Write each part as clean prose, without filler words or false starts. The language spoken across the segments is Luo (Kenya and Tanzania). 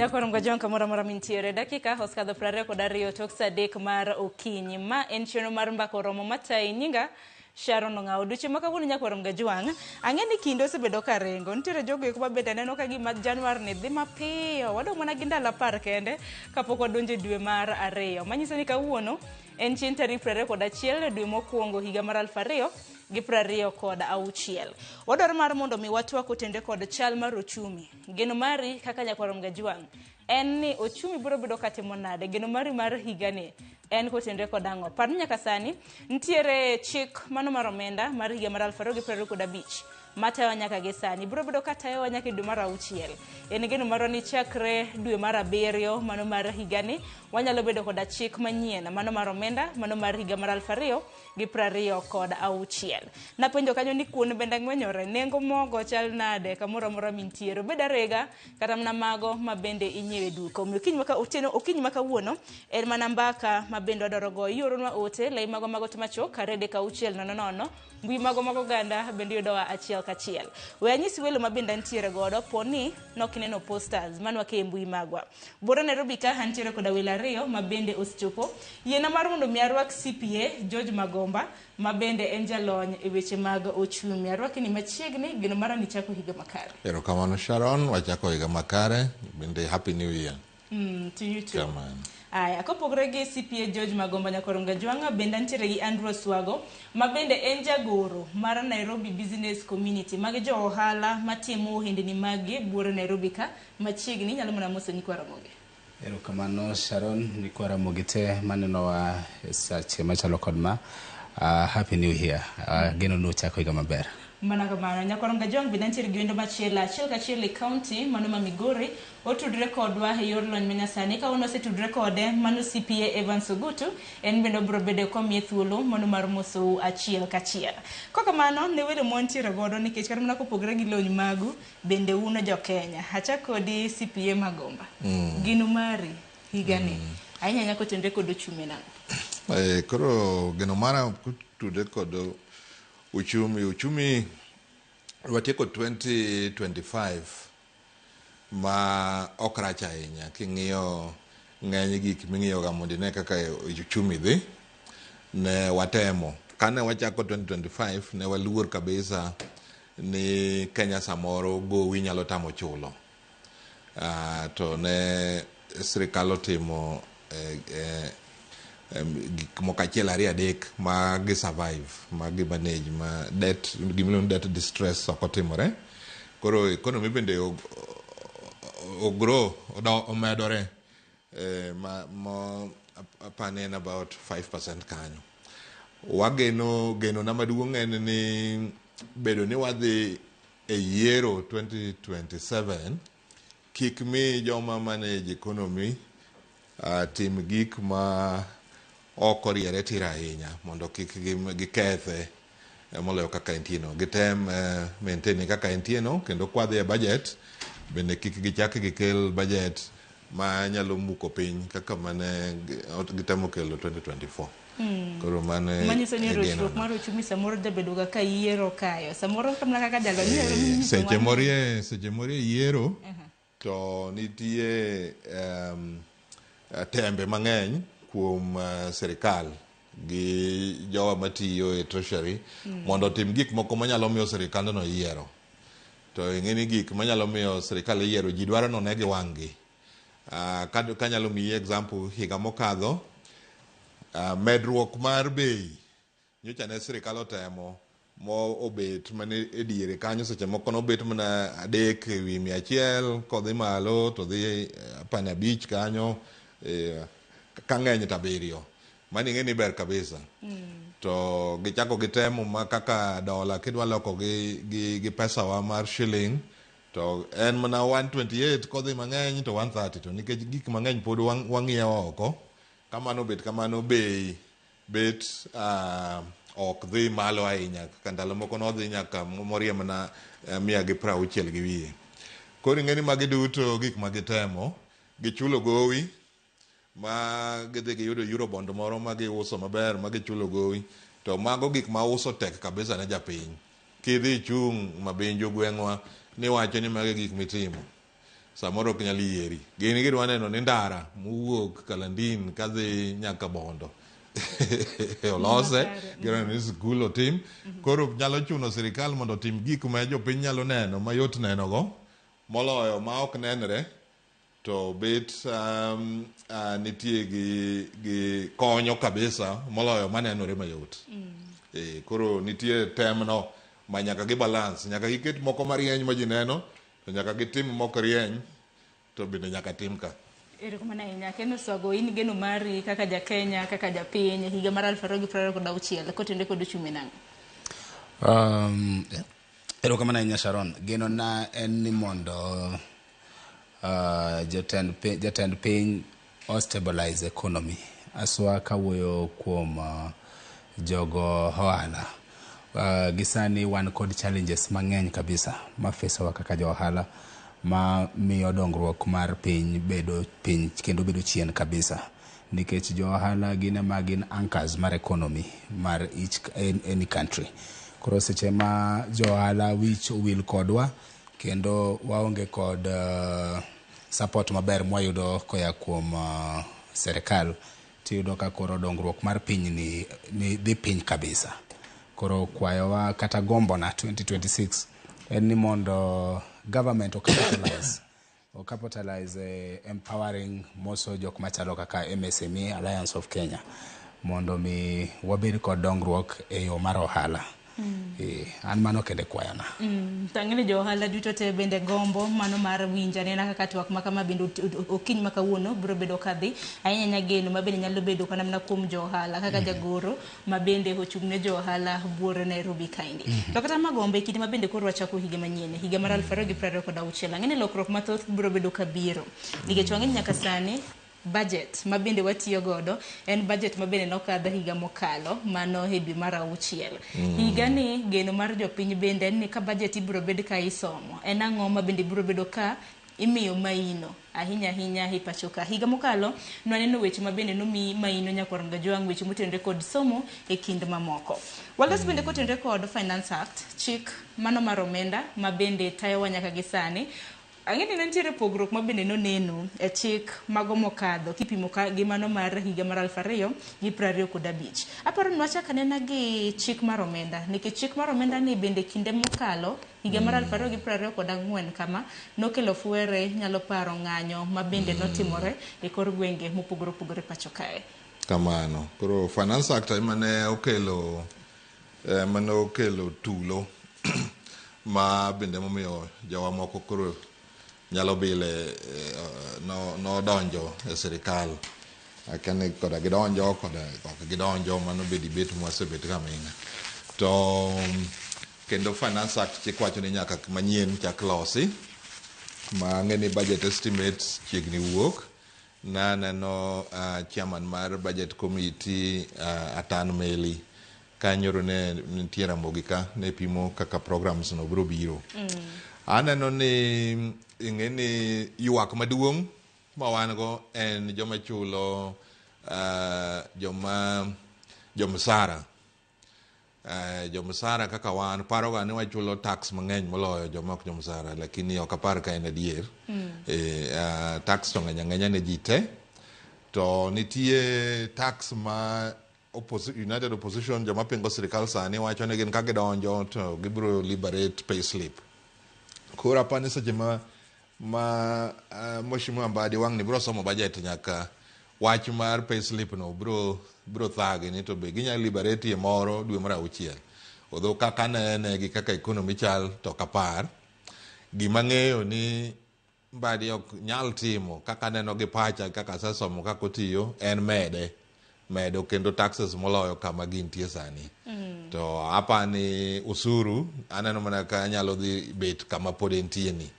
Nyakwar Mgajong kamoro amora mintiere. Dakika osekadho 22 tok saa 3 mar okinyi. Ma en chenro mar mbaka oromo matayi nyinga Sharon Ong'awo. Odiochieng' ma kawuono nyakwar Mgajwang', ang'e ni kinde osebedo ka ringo. Nitiere jogo eko mabende aneno ka gima Januar ni dhi mapiyo. Wadong' mana gi ndalo 10 kende kapok wadonjo e dwe mar 2. Manyiso ni kawuono en chieng' tarik 21 dwe mokwongo higa mar 2026. Wadwaro mar mondo mi watwak otende kod chal mar ochumi. Geno mari kaka nyakwar Mgajwang' en ni ochumi biro bedo katimo nade? Geno mari mar higani en kotenre kod ang'o? Par ni nyaka sani nitiere chik mano mar omenda mar higa mar 2025 matayowa nyaka gi sani. Biro bedo katayowa nyaka e dwe mar 6. En geno marwa ni chakre dwe mar 7 mano mar higani wanyalo bedo koda chik manyien mano mar omenda mano mar higa mar 2026. Napenjo kanyo ni kuon bende ng'wenyore, nengo mogo chal nade kamoro amora mintiere, obed arega kata mana mago ma bende inyiewo e duka. Omiyo okinyi maka otieno okinyi ma kawuono en mana mbaka ma bende wadwaro goyo. Ioronwa ote lai mago mago machok 3 6 0 0 mbui mago mag oganda bende yudowa achiel kachiel. We anyisi welo ma bende antiere godo po ni nok ineno posters manwake e mbui magwa. Buore Nairobi ka antiere koda welo ariyo ma bende osechopo. Yiena mar mondo mi arwak CPA George Magomba ma bende en jalony e weche mag ochumi. Arwaki ni machiegni, geno mara ni chako higa makare. Erokamano Sharon, wachako higa makare, bende happy new year. To you too. Kamano. Aya, kopogore gi CPA George Magomba Nyakwar Mgajwang'a, bende antiere gi Andrew Oswago, ma bende en jagoro mar Nairobi Business Community. Magi jo ohala matimo ohendni maggi buore Nairobi ka machiegni. Inyalo mana moso nyikwa Ramogi. Erokamano Sharon, nyikwa Ramogi te manenowa e sache machalo kod ma. Happy New Year. Geno ni uchako higa maber. Mana kamano, Nyakwar Mgajwang' bende antiere gi wendo machielo achiel kachiel e county mano ma Migori. Otudre kodwa e yor lony manyasani. Kawuono osetudre kode, mano CPA Evans Ogutu, en bende obiro bedo komiye thuolo mano mar mosou achiel kachiel. Kokamano, ne welo mwantiere godo nikech kata mana kopogre gi lony magu, bende un jo Kenya. Achak kodi CPA Magomba. Geno mari higani. Ahinya ahinya kotenre kod ochumi nang'o? Koro geno mara kotudre kod uchumi, uchumi watieko 2025 ma ok rach ahinya king'iyo ng'eny gik ming'iyo ga mondo ine kaka uchumi dhi ne watemo kane wachako 2025 ne waluor kabisa ni Kenya samoro gowi nyalo tamo chulo to ne sirikal otimo gik moko achiel ariyo adek ma gi survive ma gi manage ma debt gimiluongo ni debt distress ok otimore koro economy bende o grow omedore ma mo apani en about 5% kanyo wageno geno na maduong' en ni bedo ni wadhi e yiero 2027 kik mi joma manage economy tim gik ma ok oriere tir ahinya mondo kik gikethe moloyo kaka entie no gitem maintain kaka entie no kendo kwadhi e budget bende kik gichak gikel budget ma nyalo muko piny kaka mane gitemo kelo 2024 koro mano Manyiso ni e rochruok genona. mar ochumi samoro jabedo ga ka yiero kayo. Samoro kamna kaka jalony inyalo nyiso Seche wa ni- morie seche morie yiero to nitie tembe mang'eny kuom sirikal gi jowa matiyo e treasury mondo otim gik moko manyalo miyo sirikandno yiero to ing'e ni gik manyalo miyo sirikal yiero ji dwaro none gi wang' gi kanyalo miyi example higa mokadho medruok mar bei nyocha ne sirikal otemo mo obet mana e diere kanyo seche moko nobet mana 3 ewi 100 kodhi malo to dhi apani 5 kanyo ka ng'eny to 7 mano ing'e ni ber kabisa to gichako gitemo ma kaka dola kidwa loko gi pesawa mar shilling to en mana 128 kodhi mang'eny to 130 to nikech gik mang'eny pod wang'iewo oko kamano obet kamano bei bet ok dhi malo ahinya kaka ndalo moko nodhi nyaka morie mana 160 gi wiye koro ing'e ni magi duto gik ma gitemo gichulo gowi ma gidhi giyudo eurobond moro ma giuso maber ma gichulo gowi to mago gik ma uso tek kabisa ne japiny kidhi ichung' Mabinju gweng'wa niwacho ni magi gik mitimo. Samoro ok nyal yieri. Gin gidwa neno ni ndara mowuok Kalandin kadhi nyaka Bondo olose, gidwa neno ni skul otim. Koro nyalo chuno sirikal mondo otim gik ma jopiny nyalo neno mayot nenogo moloyo ma ok nenre to bet nitie gi konyo kabisa moloyo manenore mayot. Koro nitie temno ma nyaka gi balance, nyaka giket moko marieny ma ji neno, to nyaka gitim mok rieny to bende nyaka tim ka. Erokamano ahinya. Ken Oswago, in geno mari kaka ja Kenya, kaka japiny, higa mar 2026 kotenore kod uchumi nang'o? Erokamano ahinya, Sharon. Geno na en ni mondo jatend piny o stabilize economy. Aswa kawuoyo kuom jogo ohala. Gisani wan kod challenges mang'eny kabisa ma fesowa kaka jo ohala, ma miyo dongruok mar piny bedo piny kendo bedo chien kabisa, nikech jo ohala gin ema gin anchors mar economy mar each any country. Koro seche ma jo ohala wich owil kodwa kendo waonge kod support maber mwayudo koya kuom serikal, tiyudo ka koro dongruok mar piny ni dhi piny kabisa. Koro kwayowa kata gombona 2026 en ni mondo government o capitalize empowering moso jok machalo kaka MSME Alliance of Kenya mondo mi wabed kod dongruok e yo mar ohala. An mano kende kwayona. Tang'e ni jo ohala duto te bende gombo mano mar winjo anena kaka twak ma kama bende okinyi ma kawuono biro bedo kadhi ahinya ahinya, geno ma bende nyalo bedo kata mana kuom jo ohala kaka jagoro ma bende ochung' ne jo ohala buore Nairobi kaendi. To kata magombo e kinde ma bende koro wachako higa manyien, higa mar 2026, ang'e ni lokruok mathoth biro bedo kabiro, nikech wang'e ni nyaka sani budget ma bende watiyo godo en budget ma bende nokadho higa mokalo, mano e dwe mar auchiel. Higani geno mar jopiny bende en ni ka budget ibiro bed ka isomo, en ang'o ma bende biro bedo ka imiyo maino ahinya ahinya e pacho ka? Higa mokalo nwaneno weche ma bende nomi maino nyakwar Ngajwang', weche motenore kod somo e kind mamoko. Walos bende kotenore kod Finance Act, chik mano mar omenda ma bende tayowa nyaka gi sani. Ang'e ni ne nitiere pogruok ma bende noneno e chik mago mokadho kipimo ka gi mano mar higa mar 2025. Aparo ni wachak anena gi chik mar omenda, nikech chik mar omenda ni bende kinde mokalo, higa mar 2024 kama, nokelo fwere, nyalo paro ng'anyo ma bende notimore e kor gwenge mopogore opogore pacho kae. Kamano. Koro Finance Act ema ne okelo, ema ne okelo tulo ma bende momiyo jowa moko koro nyalo bile nodonjo e sirikal. Akia ni koda gidonjo koda ok gidonjo, mano be debate mwasebet gaming'a. To kendo Finance Act chik wacho ni nyaka manyien chak losi, ma ang'e ni budget estimates chiegni wuok. Naneno chairman mar budget committee, Atan Meli, ka nyoro ne nitie Ramogi ka ne pimo kaka programs no biro biro. Aneno ni ing'e ni ywak maduong' ma wan go en joma chulo joma jomsara. Jomsara kaka wan paroga ni wachulo tax mang'eny moloyo joma ok jomsara, lakini ok apar ka en adier. Tax to ng'eny ang'enya ne ji te. To nitie tax ma United Opposition, joma pingo sirikal sani, wacho ni gin ka gidonjo to gibiro liberate pay slip. Koro apani seche ma Mheshimiwa Mbadi wang' ni biro somo budget, nyaka wach mar pay slip no biro thagi ni to be ginyalo liberate e moro dwe mar auchiel. Although kaka anene gi kaka economy chal to ok apar. Gima ng'eyo ni Mbadi ok nyal timo, kaka aneno gi pacha, kaka asesomo kaka otiyo, en mede medo kendo taxes moloyo kama gintie sani. To apani osuru aneno mana ka nyalo dhi bet kama pod entie ni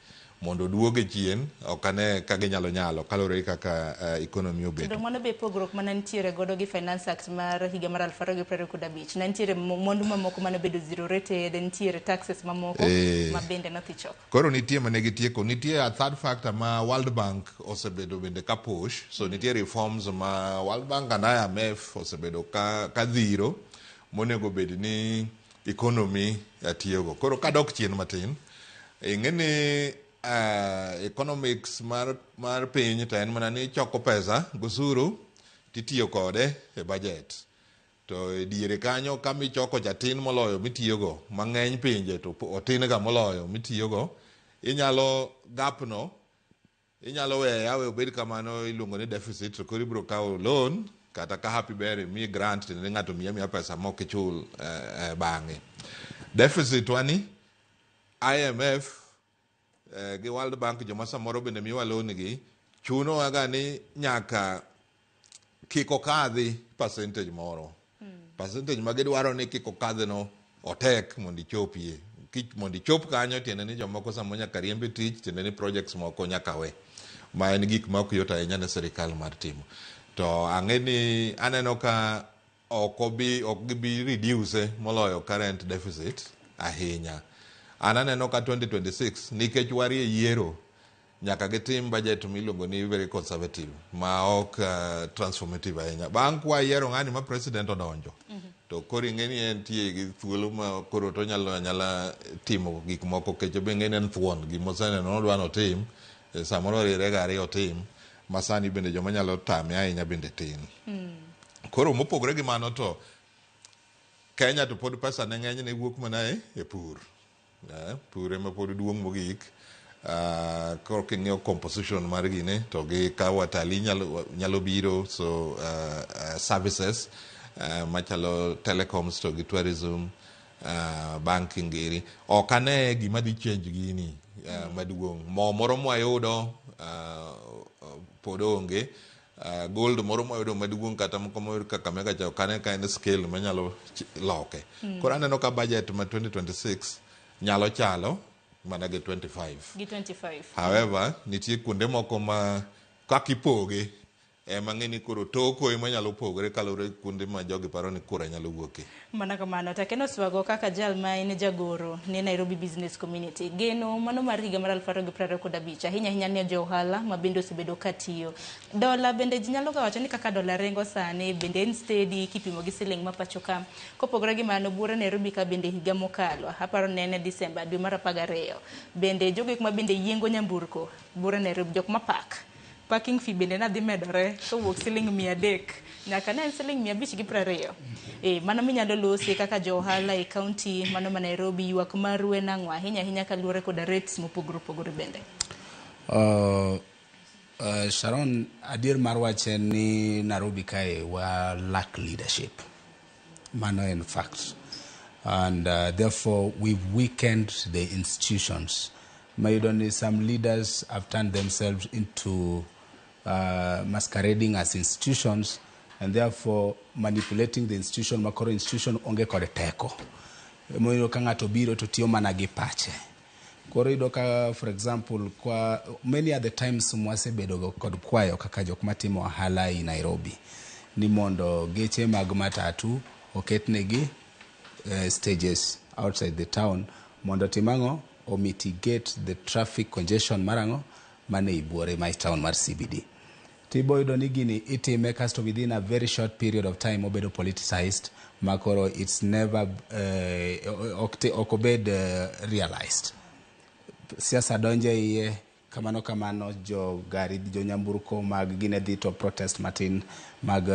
mondo oduoge chien, ok ane ka ginyalo nyalo kaluwore gi kaka economy obet. To mano be pogruok mana nitiere godo gi Finance Act mar higa mar 2025. Ne nitiere mwandu mamoko mane obedo zero rated, nitiere taxes mamoko ma bende nodhi chok. Koro nitie mane gitieko. Nitie a third factor ma World Bank osebedo bende ka push. So nitie reforms ma World Bank and IMF osebedo ka dhiro monego bed ni economy tiyogo. Koro kadok chien matin, ing'e ni Economics mar piny to en mana ni choko pesa gosuru titiyo kode e budget. To e diere kanyo kama ichoko cha tin moloyo mitiyogo, mang'eny pinje to otin ga moloyo mitiyogo, inyalo gap no inyalo weye awe obed kamano, iluongo ni deficit. To koro ibiro kawo loan kata ka happy ber imiyi grant, tiende ni ng'ato miyi amiya pesa mok ichul bang'e. Deficit wani IMF gi World Bank, joma samoro bende miyowa loan gi, chunowa ga ni nyaka kik okadhi percentage moro. Percentage ma gidwaro ni kik okadhi no otek mondo ichopie. Mondo ichop kanyo tiende ni jomoko samoro nyaka riemb e tich, tiende ni projects moko nyaka we. Ma en gik ma ok yot ahinya ne sirikal mar timo. To ang'e ni aneno ka ok gibi reduce moloyo current deficit ahinya. An aneno ka 2026, nikech warie yiero, nyaka gitim budget miluongo ni very conservative, ma ok transformative ahinya. Bang' kwa yiero ng'ani ma president odonjo, to koro ing'e ni entie gi thuolo ma koro to onyalo anyala timo gik moko, kech be ing'e ni en thuon gimoseneno nodwa notim, samoro oriere ga ariyo otim, ma sani bende joma nyalo tame ahinya bende tin. Koro mopogore gi mano to Kenya to pod pesa ne ng'eny ne wuok mana e pur. Pur ema pod duong' mogik. Koro king'iyo composition mar gine to gi ka watalii nyalo biro, so services machalo telecoms to gi tourism, banking giri. Ok ane gima dhi change gini maduong'. Mo moro mwayudo pod onge. Gold moro mwayudo maduong' kata moko moyud Kakamega cha ok ane ka en scale manyalo loke. Koro aneno ka budget ma 2026 nyalo chalo mana gi 25. Gi 25. However, nitie kuonde moko ma kaka ipoge ema ng'e ni koro toko ema nyalo pogore kaluwore gi kuonde ma jogi paro ni kura nyalo wuoke. Mana kamano, to Ken Oswago kaka jal ma en jagoro ne Nairobi Business Community. Geno mano mar higa mar 2025, ahinya ahinya ne jo ohala ma bende osebedo ka tiyo. Dola bende ji nyalo ga wacho ni kaka dola ringo sani bende en steady kipimo gi siling ma pacho ka. Kopogore gi mano, buore Nairobi ka bende higa mokalo, aparo ne en e Disemba dwe mar 12. Bende jogo eko ma bende yiengo nyamburko, buore Nairobi, jok ma park. Parking fee bende nadhi medore kowuok siling 300 nyaka ne en siling 520. Mano minyalo losi kaka jo ohala e county mano ma Nairobi, ywak maru en ang'o ahinya ahinya kaluwore koda rates mopogore opogore bende? Sharon, adier mar wach en ni Nairobi kae wa lack leadership. Mano en fact. And therefore we've weakened the institutions. Mayudo ni some leaders have turned themselves into masquerading as institutions and therefore manipulating the institution, makoro institution onge kod teko. Moyudo ka ng'ato biro to tiyo mana gi pache. Koro iyudo ka, for example, kwa many other times mwasebedo go kod kwayo kaka jok matimo ohala ei Nairobi ni mondo geche mag matatu oketnegi stages outside the town mondo tim ang'o, o mitigate the traffic congestion mar ang'o mane ei buore ma town mar CBD. Tibo yudo ni gini itime kasto within a very short period of time obedo politicized, makoro it's never ok obed realized. Siasa donjo e iye kamano kamano, jo gari, jo nyamburko mag gine dhi to protest matin, mag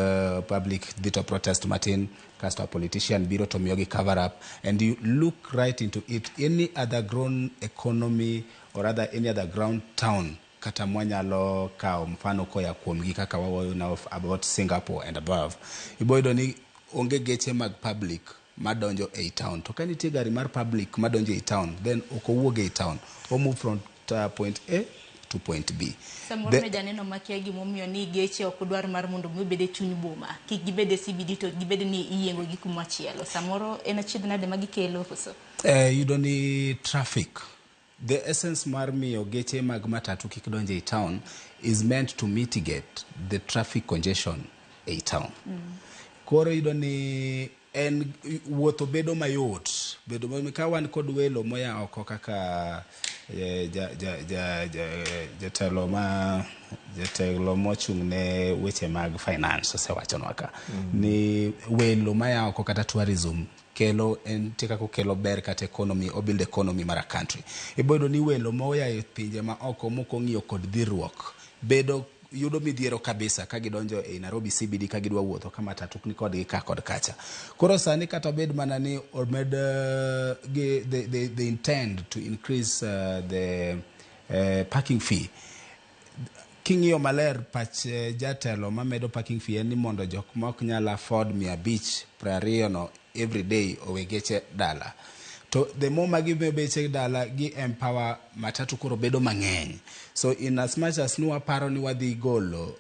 public dhi to protest matin, kasto a politician biro to miyogi cover up. And you look right into it, any other grown economy or rather any other ground town kata mwanyalo kawo mfano koya kuomgi kaka wawuoyo now about Singapore and above, ibo yudo ni onge geche mag public madonjo ei town. To ka nitie gari mar public madonjo ei town, then ok owuog ei town, o move from point A to point B. Samoro ne janeno makia gimomiyo ni geche ok dwar mar mondo mi obed e chuny boma, kik gibed e CBD to gibed ni iyiengo gi kumachielo. Samoro en achiedh nade ma gikelo koso? Yudo ni traffic, the essence mar miyo geche mag matatu kik donj ei town is meant to mitigate the traffic congestion ei town. Koro iyudo ni en wuotho bedo mayot, bedo ka wan kod welo moya oko kaka jatelo ma jatelo mochung' ne weche mag finance osewachonwa ka ni welo maya oko kata tourism. Kelo en nitie kaka okelo ber kata economy, o build economy mar a country. Iboyudo ni welo moya e pinje ma oko mok ong'iyo kod dhirruok bedo yudo midhiero kabisa ka gidonjo ei Nairobi CBD ka gidwa wuotho ka matatu ni kodgi ka kod kacha. Koro sani kata bed mana ni omed gi they intend to increase the parking fee. King'iyo maler pach jatelo mamedo parking fee en ni mondo jok ma ok nyal afford 520 no every day owe geche dala. To the more ma giweyo beche dala gi empower matatu koro bedo mang'eny. So in as much as ni waparo ni wadhi golo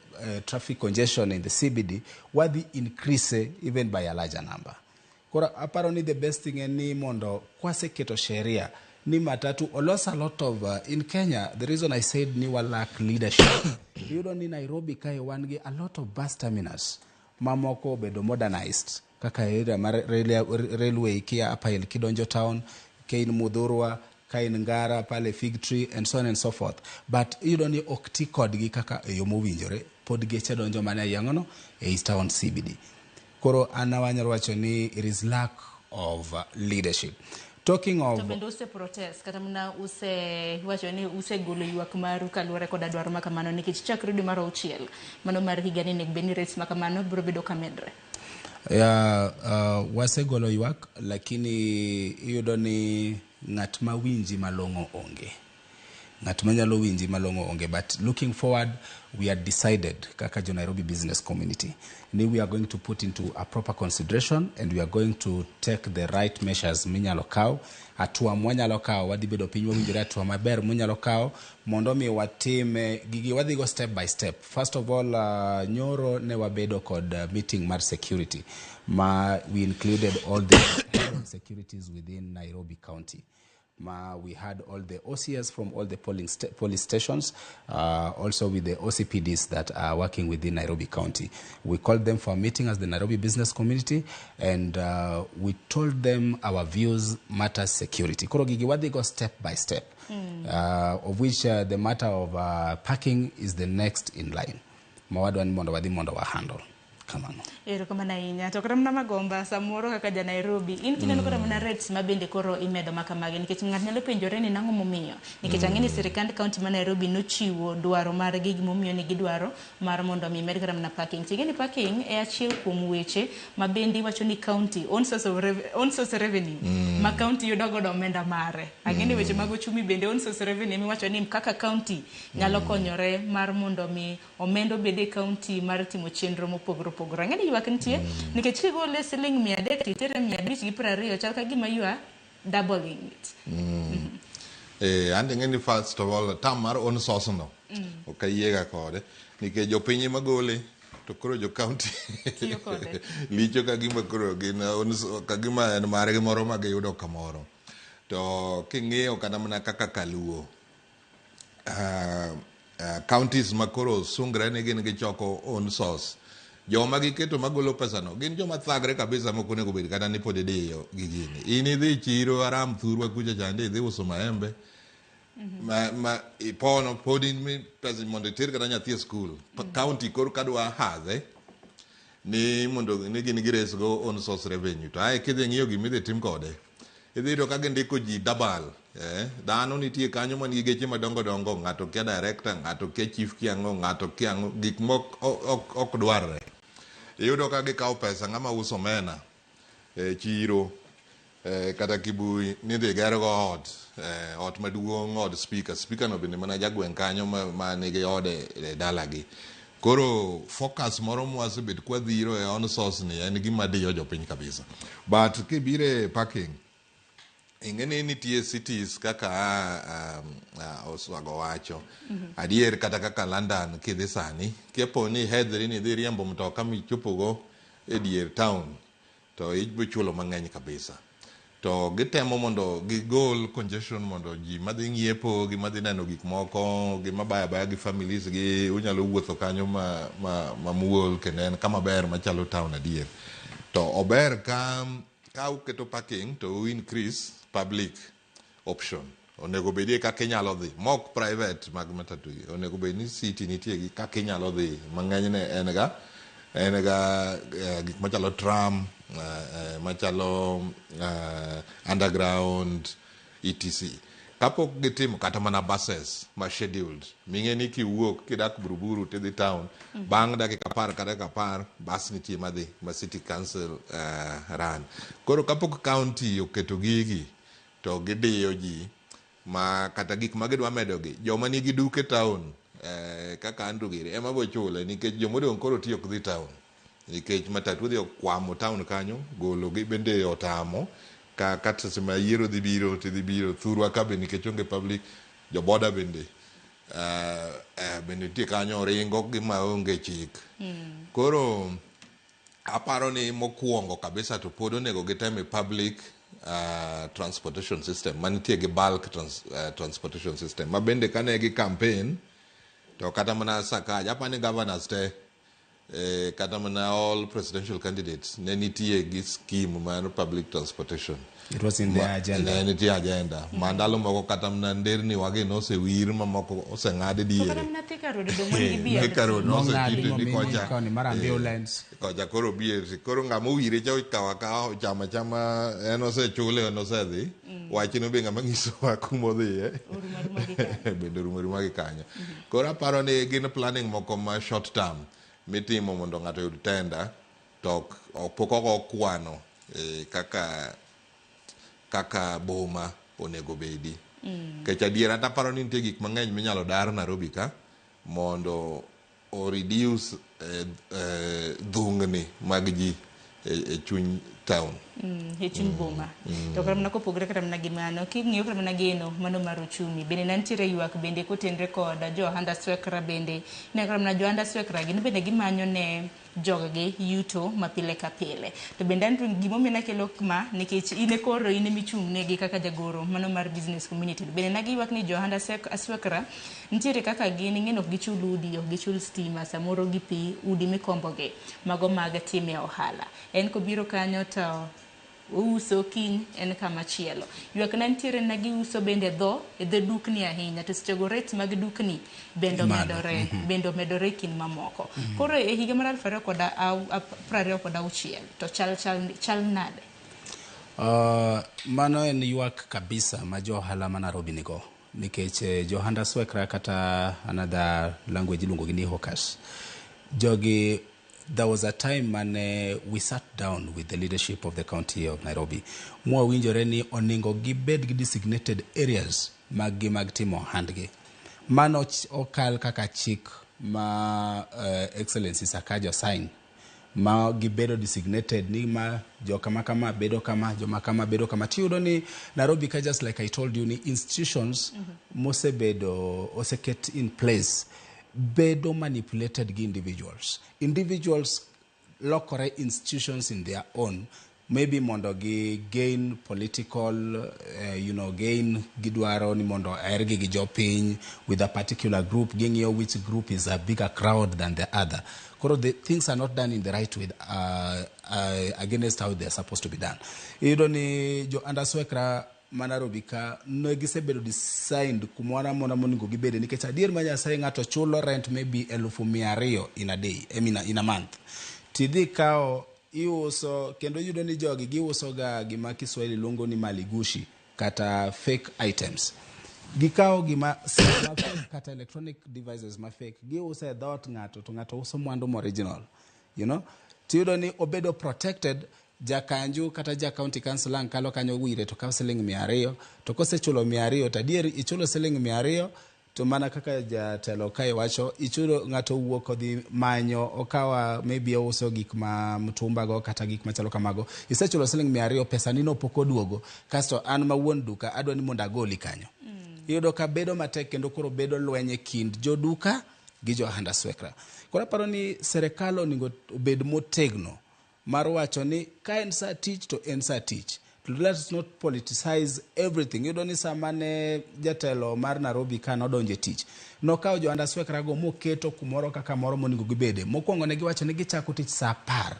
traffic congestion in the CBD, wadhi increase even by a larger number. Koro aparo ni the best thing en ni mondo kwaseketo sheria ni matatu olos a lot of in Kenya, the reason I said ni wa lack leadership, iyudo ni Nairobi kae wan gi a lot of bus terminus mamoko obedo modernized kaka area mar railway kia Upper Hill kidonjo town, ka in Muthurwa, ka in Ngara pale Fig Tree and so on and so forth, but iyudo ni ok ti kodgi kaka e yo mowinjore, pod geche donjo mana ei ang'ono ei town CBD. Koro an awanyalo wacho ni it is lack of leadership. Talking of To bende use protest kata mana use wacho ni usegolo ywak maru kaluwore koda dwaro ma kamano, nikech chakre dwe mar auchiel mano mar higani onego bed ni rates ma kamano biro bedo ka medre. Yeah, wasegolo ywak, lakini iyudo ni ng'at ma winji malong'o onge. Ng'at manyalo winji malong'o onge, but looking forward we had decided kaka jo Nairobi business community ni we are going to put into a proper consideration and we are going to take the right measures minyalo kaw, hatua mwanyalo kawo. Wadhi bedo piny wawinjore hatua maber munyalo kawo mondo mi watime gigi, wadhi go step by step. First of all, nyoro ne wabedo kod meeting mar security ma we included all the head of securities within Nairobi County, ma we had all the OCS from all the police stations, also with the OCPDs that are working within Nairobi County. We called them for a meeting as the Nairobi business community, and we told them our views matter security. Koro gigi wadhi go step by step, of which the matter of parking is the next in line. Ma wadwa ni mondo wadhi mondo wa handle. Kamano. Erokamano ahinya. To kata mana Magomba, samoro kaka ja Nairobi, in kineno kata mana rates ma bende koro imedo ma kamagi, nikech ng'ato nyalo penjore ni nang'o momiyo. Nikech ang'e ni sirikand county ma Nairobi nochiwo dwaro margi gimomiyo ne gidwaro mar mondo mi med kata mana parking. Ting'e ni parking e achiel kuom weche ma bende iwacho ni county own source revenue ma county yudo godo omenda mare. Ang'e ni weche mag ochumi bende own source revenue miwacho ni kaka county nyalo konyore mar mondo mi omenda obed e county mar timo chenro mopogore opogore. Ang'e ni ywak nitie nikech kigole siling 300 to itere 520, chal ka gima you are doubling it. An ing'e ni first of all term mar own source no ok ayiega kode nikech jopiny ema gole to koro jo county tiyo kode. Licho ka gima koro gin ka gima en margi moro ma giyudo kamoro. To king'iyo kata mana kaka kaluo counties ma koro sungre ni gin gichoko own source, joma giketo magolo pesano gin joma thagre kabisa mok onego bed kata ni pod idiyo gi gini. In idhi chiro aram thurwa kucha chande idhi uso maembe ma ipono pod in mi pesa mondo iter kata nyathi e skul. County koro kadwa hadhe ni mondo ni gin giresgo own source revenue, to ae kidhi ng'iyo gima idhi tim kode, idhi yudo ka gindiko ji double. Dhano nitie kanyo man gi geche madongo dongo, ng'ato kia director, ng'ato kia chief kia ang'o, ng'ato kia ang'o, gik mok ok dwarre. Iyudo ka gikawo pesa ng'ama uso omena e chiro kata Kibui ni dhi gergo ot, ot maduong', od speaker. Speaker no bende mana jagweng' kanyo ma nigi ode e dalagi. Koro focus moro mwasebet kwadhiro e own source ni en gima diyo jopiny kabisa. But kibire parking, ing'e ni nitie cities kaka Oswago wacho adier, kata kaka London kidhi sani, kipo ni ihedhri ni idhi riembo mtoka michopogo e dier town to ibiro chulo mang'eny kabisa. To gitemo mondo gigol congestion mondo ji madhi ng'iepo gi madhi neno gik moko gi mabaya abaya gi families gi unyalo wuotho kanyo ma mamuol kendo en kama ber machalo town adier. To ober ka uketo parking to u increase public option. Onego bedie kaka inyalo dhi mok private mag matatu gi. Onego bed ni city nitie gi kaka inyalo dhi mang'enyne en ga En ga gik machalo tram, machalo underground, etc. Kapok gitimo kata mana buses ma scheduled, ming'e ni kiwuok kidak Buruburu tidhi town, bang' dakika 10 ka dakika 10 bus nitie madhi ma city council run. Koro kapok county oketo gigi to gidiyo ji ma kata gik ma gidwa medogi, joma nigi duke town kaka Andrew giri ema bo chule, nikech jomodong' koro tiyo ok dhi town, nikech matatu dhi okwamo town kanyo, golo gi bende otamo. Ka kata seche ma yiero dhi biro to dhi biro thurwa ka be, nikech onge public joboda bende bende nitie kanyo ringo gi maonge chik. Koro aparo ni mokwongo kabisa to pod onego gitem e public transportation system manitie gi bulk transportation system ma bende kane gi campaign to kata mana Sakaja, apani ni governors te, kata mana all presidential candidates ne nitie gi scheme mar public transportation. It was in their agenda. Ne nitie agenda ma ndalo moko kata mana nderni wagi nosewir, mamoko oseng'ad To kata diere. Mana Thika Road dong' wan gi BRT. Thika Road Nong'adi nosekete ni momini kocha koni mar ambulance. Kocha koro BRT, koro ng'ama owire cha okawo akawa, ochamo achama, en osechule, en osedhi. Wachno be ng'ama nyisowa kumodhiye. Orumo aruma gi kanyo. Bende orumo aruma gi kanyo. Koro aparo ni gin planning moko ma short term mitimo mondo ng'ato oyud tender, to pok ogo kwano kaka boma onego bedi. Nikech adiera to aparo ni nitie gik mang'eny minyalo dar Nairobi ka mondo o reduce dhungni mag ji e chuny town. E chuny boma. To kata mana kopogore kata mana gi mano, king'iyo kata mana geno mano mar uchumi, bende ne nitiere ywak bende kotenre kod jo ohand aswekra bende. Ne kata mana jo ohand aswekra gin bende gimanyo ne joggi yuto ma pile ka pile. To bende Andrew, gimomiyo nakelo ma nikech in e koro in emichung' negi kaka jagoro mano mar business community. Bende ne giywak ni jo ohand aswekra nitiere kaka gin ing'e ni ok gichul udi, ok gichul stima, samoro gi pi, udi mikombogi, mago mag time ohala. En kobiro kanyo to ouso, kiny en kama chielo. Ywak ne nitiere ne giuso bende e dho dukni ahinya, to sechego rates mag dukni bende Malo. omedore, bende omedore e kind mamoko. Koro e higa mar 2026 to chal nade? Mano en ywak kabisa ma jo ohala ma Nairobi nigo, nikech jo ohand aswekra, kata another language iluongo gi ni hawkers. Jogi, there was a time mane we sat down with the leadership of the county of Nairobi mwawinjore ni onego gibed gi designated areas mag gi mag timo ohandgi. Mano okal kaka chik ma Excellency Sakaja sign ma gibedo designated ni ma jokama kama bedo kama, joma kama bedo kama. Tiyudo ni Nairobi ka, just like I told you, ni institutions mosebedo oseket in place bedo manipulated gi individuals. Individuals lokore institutions in their own, maybe mondo gi gain political gain, gidwaro ni mondo ohergi gi jopiny with a particular group. Ging'iyo which group is a bigger crowd than the other. Koro the things are not done in the right way, against how they are supposed to be done. Iyudo ni jo ohand aswekra ma Nairobi ka ne gisebedo designed kumoro amora monego gibede, nikech adier ma Nyasaye, ng'ato chulo rent maybe 200,000 in a day, I mean in a month, tidhi kawo iuso. Kendo iyudo ni jogi giuso ga gima Kiswahili luongo ni maligushi kata fake items. Gikawo gima simu ma fake kata electronic devices ma fake, giuso e dhoot ng'ato, to ng'ato uso mwandu ma original. Tiyudo ni obedo protected. Jakanju kata ja county council ang' kalo kanyo wire to kawo siling 200, to kosechulo 200, to adier ichulo siling 200. To mana kaka jatelo kae wacho, ichulo ng'ato wuok odhi manyo okawa, maybe ouso gik ma mtumba go kata gik machalo kamago, isechulo siling 200, pesa ni no pok oduogo. Kasto an ma wuon duka adwa ni mondo agoli kanyo. Iyudo ka bedo matek, kendo koro bedo lweny e kind joduka gi jo ohand aswekra. Koro aparo ni serikal onego obed motegno mar wacho ni ka en sa tich to en sa tich. Let us not politicize everything. Iyudo ni sama ne jatelo mar Nairobi ka nodonjo e tich, nokawo jo ohand aswekra go moketo kumoro kaka moro monego gibede. Mokwongo ne giwacho ni gichako tich sa 10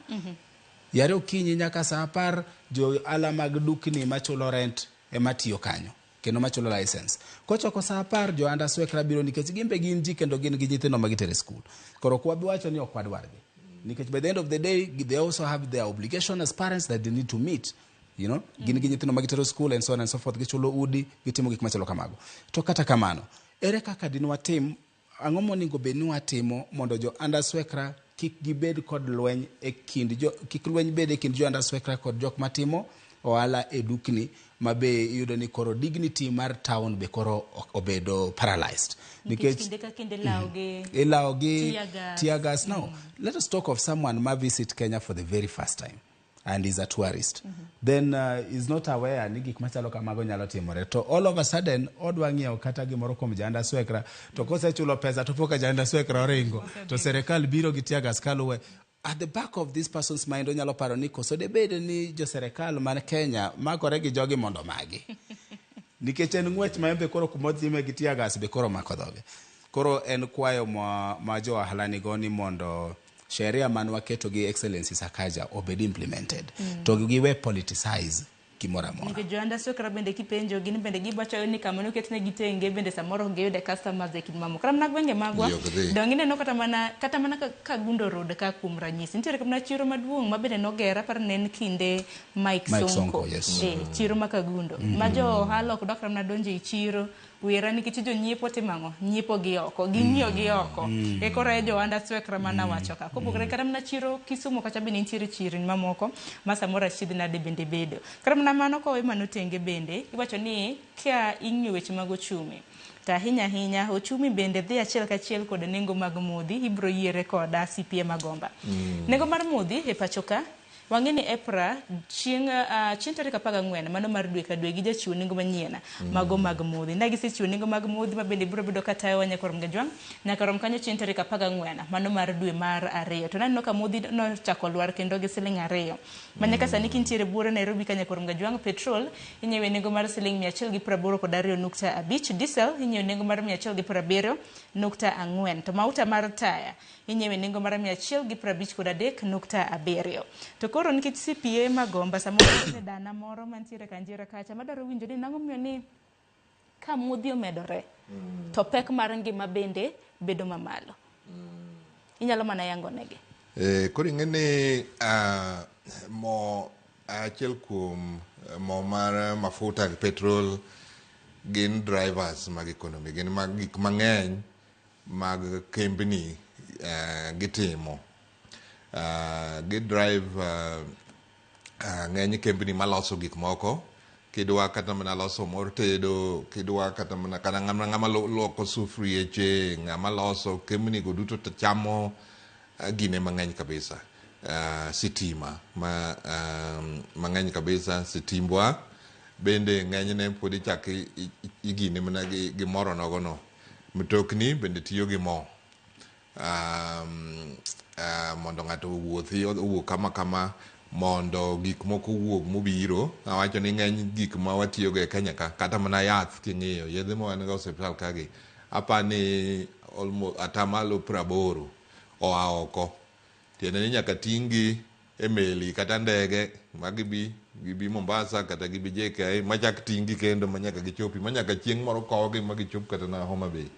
yare okinyi nyaka sa 10. Jo ohala mag dukni machulo rent ema tiyo kanyo kendo machulo license. Kochoko sa 10, jo ohand aswekra biro, nikech gin be gin ji kendo gin gi nyithindo ma gitere skul. Koro ok wabi wacho ni ok wadwargi. Nikech by the end of the day, they also have their obligation as parents that they need to meet. Gin gi nyithindo ma gitero school and so on and so forth, gichulo udi, gitimo gik machalo kamago. To kata kamano, ere kaka din watim, ang'o monego bed ni watimo mondo jo underswekra kik gibed kod lweny e kind jo, kik lweny bed e kind jo underswekra kod jok matimo ohala e dukni ma be iyudo ni koro dignity mar town be koro obedo paralyzed? Nikech kinde ka kinde lawo gi ilawo gi tear gas. Tear gas. Now let us talk of someone ma visit Kenya for the very first time and is a tourist, then is not aware ni gik machalo kamago nyalo timore, to all of a sudden odwa ng'iewo kata gimoro kuom janda swekra, to kosechulo pesa to poka janda swekra oringo, to serikal biro gi tear gas kaluwe. At the back of this person's mind, onyalo paro ni koso debed ni jo serikal man Kenya makore gi jogi mondo magi, nikech en ng'wech ma embe koro kumodhime gi tear gas be koro mako dhoge. Koro en kwayo ma jo ohala nigo ni mondo sheria man waketo gi Excellency Sakaja obed implemented, to giwe politicize gimoro amora. Nikech jo underswekra bende kipenjo gin bende giwacho ni kama noketnegi tenge bende samoro ok giyude customers e kind mamoko. Kata mana gwenge magwa Ji ok dhi. Dong ineno kata mana Kangundo Road ka kuom ranyisi nitiere kata mana chiro maduong' ma bende noger, aparo ne en kinde Mike, Mike Sonko. Sonko, yes. Eh, chiro ma Kangundo ma jo ohala ok dok kata mana donjo e chiro wira nikech jonyiepo timo ang'o, nyiepo gi oko, ging'iyo gi oko. E koro e jo underswekra mana wacho ka kopogore kata mana chiro Kisumu kacha bende nitiere chirni mamoko ma samoro achiedh nade bende bedo. Kata mana mano kowe mano tenge, bende iwacho ni ka ing'iyo weche mag ochumi to ahinya ahinya ochumi bende dhi achiel kachiel kod nengo mag modhi. Ibro yiere koda CPA Magomba. Nengo mar modhi e pacho ka wang'e ni EPRA chieng' tarik 14 mano mar dwe ka dwe gijachiwo nengo manyien mago mag modhi. Ne gisechiwo nengo mag modhi ma bende biro bedo ka tayowa nyaka rom gajwang' nyaka rom kanyo chieng' tarik 14 mano mar dwe mar ariyo. To naneno ka modhi nochako lwar kendo gi siling 2 ma nyaka sani kintiere buore Nairobi ka nyaka rom gajwang'. Petrol inyiewo e nengo mar siling 182.5, diesel inyiewo e nengo mar 177.4, to mauta mar taya inyiewo e nengo mar 153.7. To koro nikech CPA Magomba samoro nitie dana moro mantiere Kanjira kacha madwaro winjo ni nang'o miyo ni ka modhi omedore to pek mar ngima bende bedo mamalo, inyalo mana yango negi. Koro ing'e ni mo achiel kuom mo mar mafuta gi petrol gin drivers mag economy, gin mag gik mang'eny mag kembni gitimo. Gi drive ng'eny kembni maloso gik moko. Kidwa kata mana loso mor tedo, kidwa kata mana kata ng'ama luoko sufrieche, ng'ama loso kembni go duto to chamo gine mang'eny kabisa, sitima ma mang'eny kabisa. Sitimbwa bende ng'enyne pod ichak igine mana gi moro nogono. Mtokni bende tiyo gi mo mondo ng'ato owuothi, owuok kama kama mondo gik moko owuog mobiro. Awacho ni ng'eny gik ma watiyogo e Kenya ka, kata mana yath, king'iyo yedhe ma wan go e osiptal kagi, apani almost 80% oa oko. Tiende ni nyaka ting' gi e meli kata ndege ma gibi Mombasa kata gibi JKIA, machak ting' gi kendo ma nyaka gichopi, ma nyaka chieng' moro kowgi ma gichop kata na Homa Bay.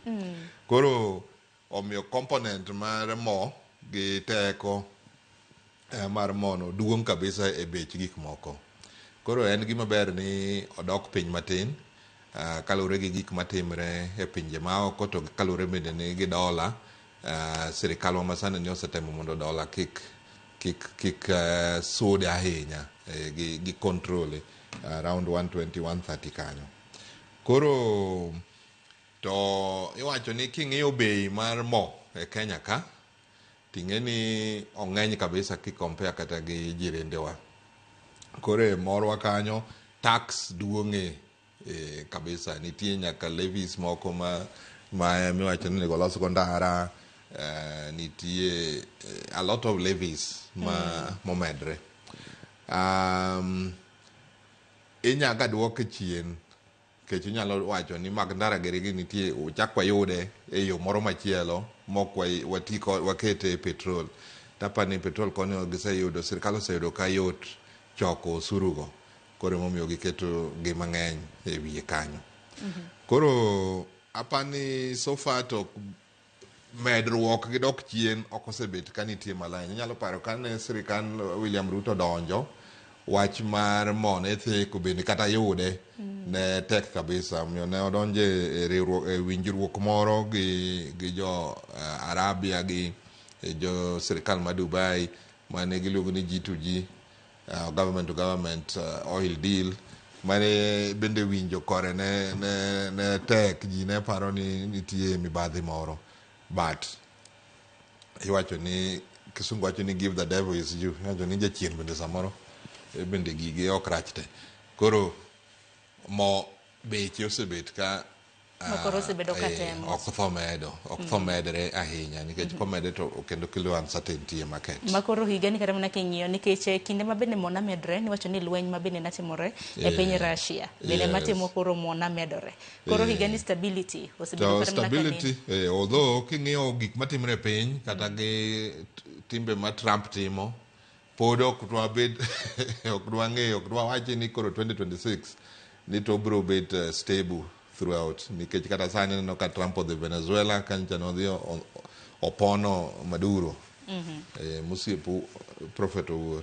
Koro omiyo component mar mo gi teko mar mono duong' kabisa e bech gik moko. Koro en gima ber ni odok piny matin kaluwore gi gik matimre e pinje maoko, to kaluwore bende ni gi dola. Sirikal wa masani ni osetemo mondo dola kik sud ahinya, gi control around 120 130 kanyo. Koro to iwacho ni king'iyo bei mar mo e Kenya ka, ting'e ni ong'eny kabisa ki compare kata gi jirendewa. Koro e morwa kanyo tax duong'e kabisa. Nitie nyaka levies moko ma miwacho ni onego olos go ndara. Nitie a lot of levies ma momedre. Inyaga duoke chien nikech inyalo wacho ni mag ndara giri gi nitie chak wayude e yo moro machielo mok wati wakete e petrol. Tapani petrol konyo giseyudo, sirikal oseyudo ka yot choko osuru go, koro emomiyo giketo gi mang'eny e wiye kanyo. Koro apani so far to Medruok gi dok chien ok osebet ka nitie malany. Inyalo paro kane sirikal William Ruto donjo, wach mar mo ne theko bende kata yude ne tek kabisa. Omiyo ne odonjo e riwruok, e winjruok moro gi jo Arabia gi jo sirikal ma Dubai mane giluongo ni G2G, government to government oil deal, mane bende winjo kore ne tek. Ji ne paro ni nitie mibadhi moro, but iwacho ni kisungu wacho ni give the devil his due. Iwacho ni jachien bende samoro bende gige ok rach te. Koro mo beche osebet ka Ma koro osebedo ka temo. Ok tho medo, ok tho medre ahinya nikech komede to kendo kelo uncertainty e market. Ma koro higani kata mana king'iyo nikech kinde ma bende mo namedre niwacho ni lweny ma bende natimore e piny Russia bende matimo koro mo namedore. Koro higani stability osebedo To kata mana ka ni stability, although king'iyo gik matimre e piny kata gi timbe ma Trump timo, pod ok dwabed, ok dwang'eyo, ok dwawachi ni koro 2026 ni to obiro bet stable throughout, nikech kata sani ineno ka Trump odhi Venezuela kanyo nodhi opono Maduro, mosiepo Prophet Owuor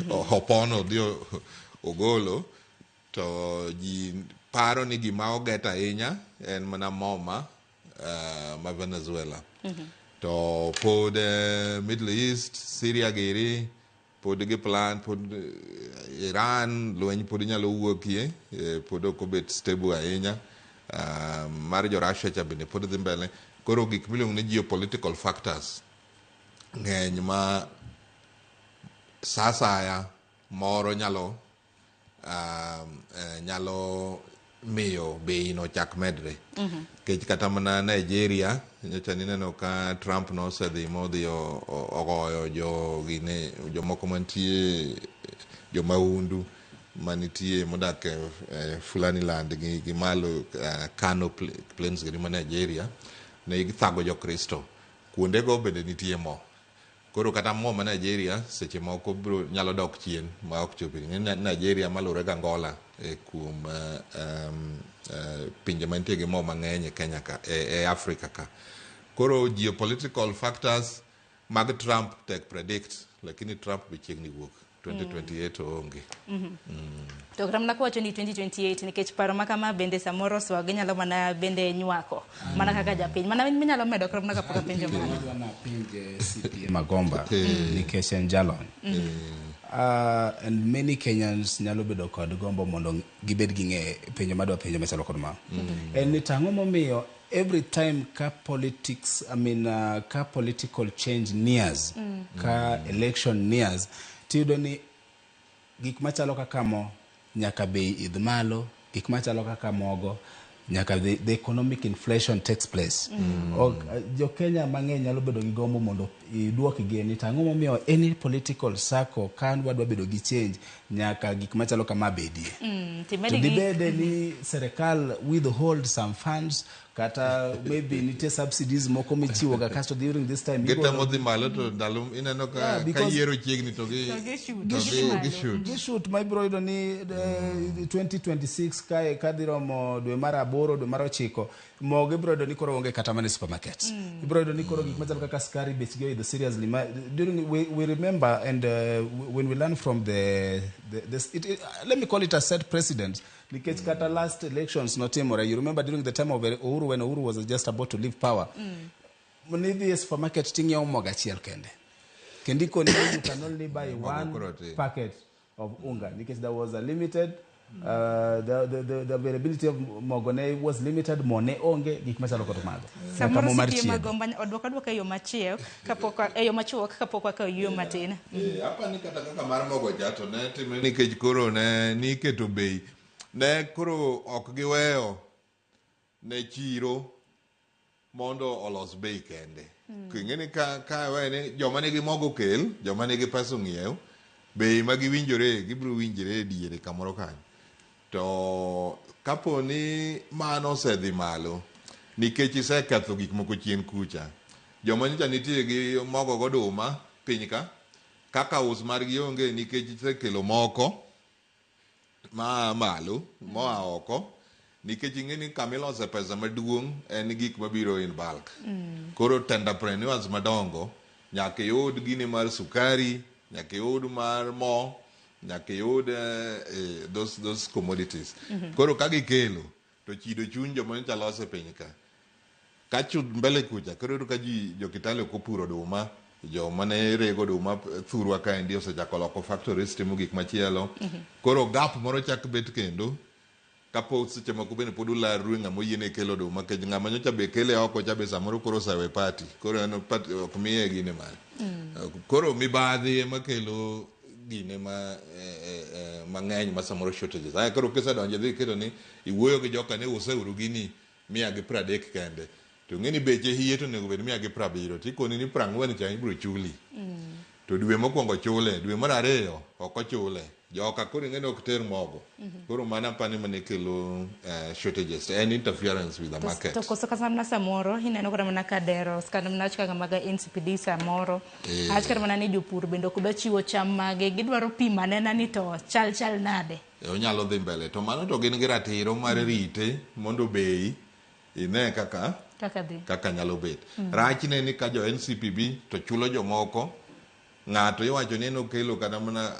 opono odhi ogolo to ji paro ni gima oget ahinya en mana moma ma Venezuela. To pod Middle East, Syria giri pod gi plan, pod Iran lweny pod nyalo wuokie, pod ok obet stable ahinya. Mar jo Russia cha bende pod dhi mbele. Koro gik miluongo ni geopolitical factors ng'eny ma sa asaya moro nyalo miyo bei no chak medre. Nikech kata mana Nigeria nyocha nineno ka Trump nosedhi modhi ogoyo jo gine jomoko mantie, jomahundu manitie modak e Fulani land gi malo Kano Plains gini ma Nigeria ne githago jokristo. Kuondego bende nitie mo. Koro kata mo ma Nigeria seche moko biro nyalo dok chien ma ok chopi. Ni Nigeria malure gi Angola kuom pinje mantie gi mo mang'eny e Kenya ka, e Africa ka. Koro geopolitical factors mag Trump tek predict, lakini Trump be chiegni wuok 2028 oonge. To kata mana kwacho ni 2028, nikech paro ma kama bende samoro swag inyalo mana bende nywako mana kaka japiny mana minyalo medo kata mana kapok apenjo mano. Adwa napenje CPA Magomba nikech en jalony. And many Kenyans nyalo bedo kod gombo mondo gibed gi ng'e penjo madwa penjo machalo kod ma. En ni tang'o momiyo every time ka politics, I mean, ka political change nears, ka election nears, tiyudo ni gik machalo kaka mo nyaka bei idh malo, gik machalo kaka mogo nyaka the economic inflation takes place. Ok, jo Kenya mang'eny nyalo bedo gi gombo mondo iduok gi ni tang'o momiyo any political circle ka wadwa bedo gi change nyaka gik machalo kama bedie. Timed To gi dibede ni serikal withhold some funds kata maybe nitie subsidies moko michiwo ga kasto during this time Gitemo dhi malo to ndalo ineno ka Yeah, ka yiero chiegni to gi To gishoot. to Gidhi malo. gishoot. Gishoot ma ibiro yudo ni 2026 kae kadhi romo dwe mar aboro, dwe mar ochiko, mogo ibiro yudo ni koro onge kata mana e supermarket. Ibiro yudo ni koro gik machalo kaka sukari bechgi oidho seriously. Ma, during we remember and when we learn from the this, let me call it a set precedent, nikech kata last elections notimore. You remember during the time of Uhuru, when Uhuru was just about to leave power, nidhi e supermarket ting'iewo mogo achiel kende kendo ikoni ni you can only buy Mogo one koro tin. Packet of unga nikech there was a limited the availability of mogo ne was limited, mo ne onge, gik machalo kod mago. Nyaka Samoro mo mar CPA chiedo. Magomba odwoko adwoka e yo machiek kapok e yo machuok kapok wakawo yueyo matin. Apa ni kata kaka mar mogo cha to ne timre nikech koro ne niketo bei ne koro ok giweyo ne chiro mondo olos bei kende. Ing'e ni ka we ni joma nigi mogo kel, joma nigi pesa ong'iew, bei ma giwinjore gibiro winjore e diere kamoro kanyo. To kapo ni mano osedhi malo nikech iseketho gik moko chien kucha, joma nyocha nitie gi mogo goduma piny ka kaka us margi onge nikech isekelo moko maa malo moa oko. Nikech ing'e ni kama ilose pesa maduong' en gik mabiro in bulk. Koro tenderpreneurs madongo nyaka iyud gini mar sukari, nyaka iyud mar mo, nyaka iyud those commodities. Koro ka gikelo to chido chuny joma nyocha lose piny ka. Ka chud mbele kucha, koro iyudo ka ji jo Kitale ok opuro oduma, joma ne rego oduma thurwa kaendi osechako loko factories timo gik machielo. Koro gap moro chak bet kendo kapo seche moko bende pod ularru e ng'ama oyiene kelo oduma nikech ng'ama nyocha be kele oko cha be samoro koro osewe party koro en party ok miye gine mare. Koro mibadhi ema kelo gine ma mang'eny ma samoro shortages. Aya koro kisedonjo idhi iketo ni iwuoyo gi joka ni useuru gini 130 kende. To ing'e ni beche hie to onego bed 170 to ikoni ni 40 cha ibiro chuli. To dwe mokwongo chule, dwe mar ariyo ok ochule. Joka koro ing'e ni ok ter mogo. Koro mano apani mane kelo shortages. En interference with the market. To koso kata mana samoro ineno kata mana ka dero kata mana kaka mag NCPD samoro. Awach kata mana ni jopur bende ok dwa chiwo cham mage gidwaro pimo anena ni to chal chal nade. Onyalo dhi mbele to mano to gin gi ratiro mar rite mondo bei ine kaka Kaka dhi. kaka nyalo bet. Rachne ni ka jo NCPB to chulo jomoko ng'ato iwacho ni en okelo kata mana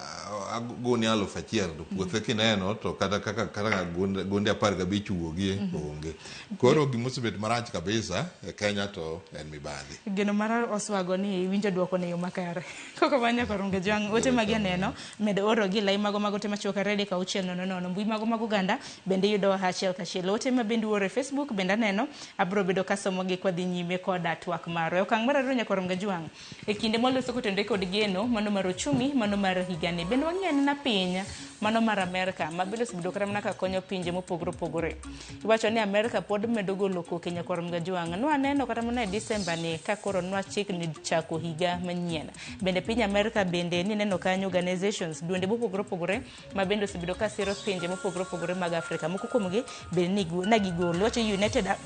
gunia 1000 to puothe kineno to kata kaka kata gunde 15 wuogie onge. Koro gimosebet marach kabisa e Kenya to en mibadhi. Geno mar Oswago ni iwinjo duoko ne yo makare. Koko manya korunge jwang' ote magi aneno med oro gi lai mago mag ote machuok 2 3 6 0 0 mbui mago mag oganda bende iyudo achiel kachiel ote ma bende uoro e Facebook bende aneno abiro bedo kasomo gi kwadhi nyime koda twak marwa. E okang' mar ariyo nyaka Ronge Jwang' e kinde mwaloso kotenore kod geno mano mar ochumi mano mar higani bende wang'i anena piny mano mar Amerka ma bende osebedo kata mana ka konyo pinje mopogore opogore. Iwacho ni Amerka pod medo golo koke nyakwar Mgajwang'. Nwaneno kata mana e Disemba ni ka koro nwachiegni chako higa manyien. Bende piny Amerka bende nineno kanyo organizations duonde mopogore opogore ma bende osebedo ka siro pinje mopogore opogore mag Afrika. Moko kuomgi bende ne gigolo. Iwacho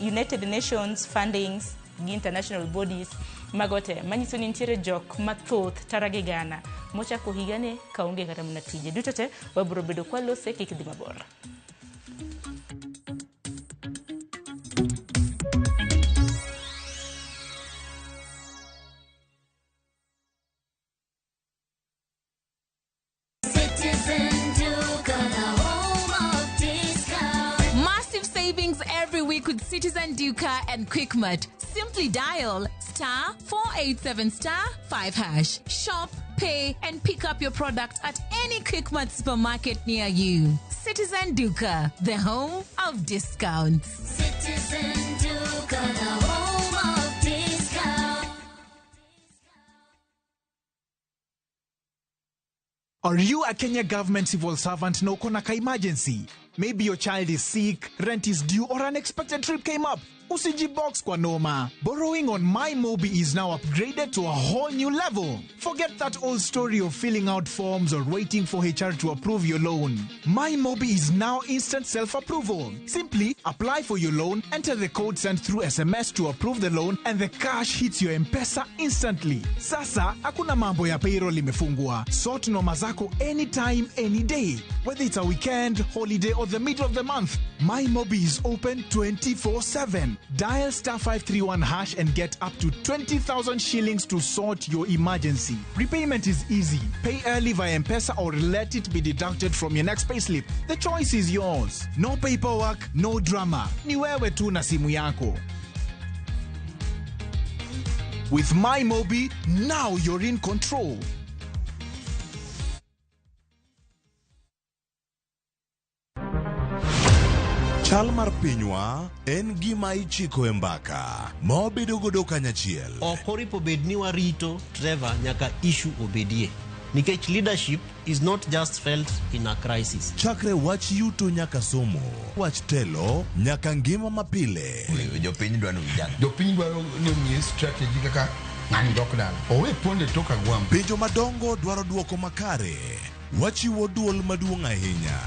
United Nations fundings gi international bodies mago te manyiso ni nitiere jok mathoth tara gi gana mochako higani kaonge kata mana tije. Duto te wabiro bedo kwalose kik dhi mabor. Citizen Duka, the home of discount. Massive savings every week with Citizen Duka and Quickmart. Simply dial *487*5#. Shop, pay, and pick up your product at any Quickmart supermarket near you. Citizen Duka, the home of discounts. Citizen Duka, the home of discount. Are you a Kenya government civil servant na uko na ka emergency? Maybe your child is sick, rent is due, or unexpected trip came up. Usijibox kwa noma. Borrowing on MyMobi is now upgraded to a whole new level. Forget that old story of filling out forms or waiting for HR to approve your loan. MyMobi is now instant self-approval. Simply apply for your loan, enter the code sent through SMS to approve the loan, and the cash hits your M-Pesa instantly. Sasa, hakuna mambo ya payroll imefungwa. Sort noma zako anytime, any day. Whether it's a weekend, holiday, or the middle of the month, MyMobi is open 24/7. Dial *531# and get up to 20,000 shillings to sort your emergency. Repayment is easy. Pay early via M-Pesa or let it be deducted from your next payslip. The choice is yours. No paperwork, no drama. Ni wewe tu na simu yako. With MyMobi, now you're in control. Chal mar pinywa en gima ichiko e mbaka ma wabedo godo kanyachiel. Ok oripo bed ni warito Trevor nyaka issue obedie nikech leadership is not just felt in a crisis. Chakre wach yuto nyaka somo, wach telo nyaka ngima mapile. Jopiny dwaro ni vijana. Jopiny dwaro ni omiye strategy kaka ng'ani dok dala. Owe ponde tok agwambo. Penjo madongo dwaro duoko makare. Wachiwo duol maduong' ahinya.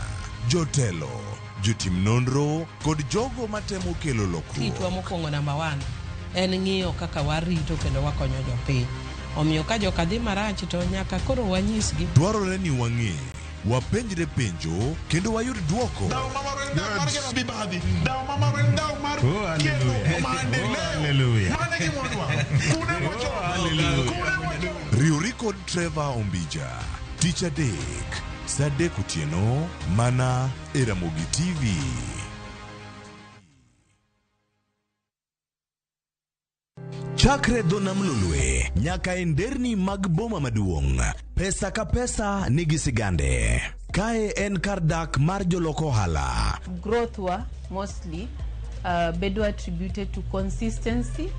Jotelo, jotim nonro kod jogo matemo kelo lokruok. Tijwa mokwongo namba one en ng'iyo kaka warito kendo wakonyo jopiny. Omiyo ka joka dhi marach to nyaka koro wanyisgi. Dwarore ni wang'e, wapenjre penjo kendo wayud duoko. ndawo mar gero mibadhi, ndawo ma marwa en ndawo mar kelo maendeleo. Mano e gima wadwaro. Kune mwachomo. Kune mwachomo. Riwri kod Trevor Ombija tich adek saa adek otieno mana e Ramogi TV. Chakre dho nam Lolwe nyaka e nderni mag boma maduong', pesa ka pesa nigi sigande. Kae en kar dak mar jolok ohala. Growth wa mostly bedo attributed to consistency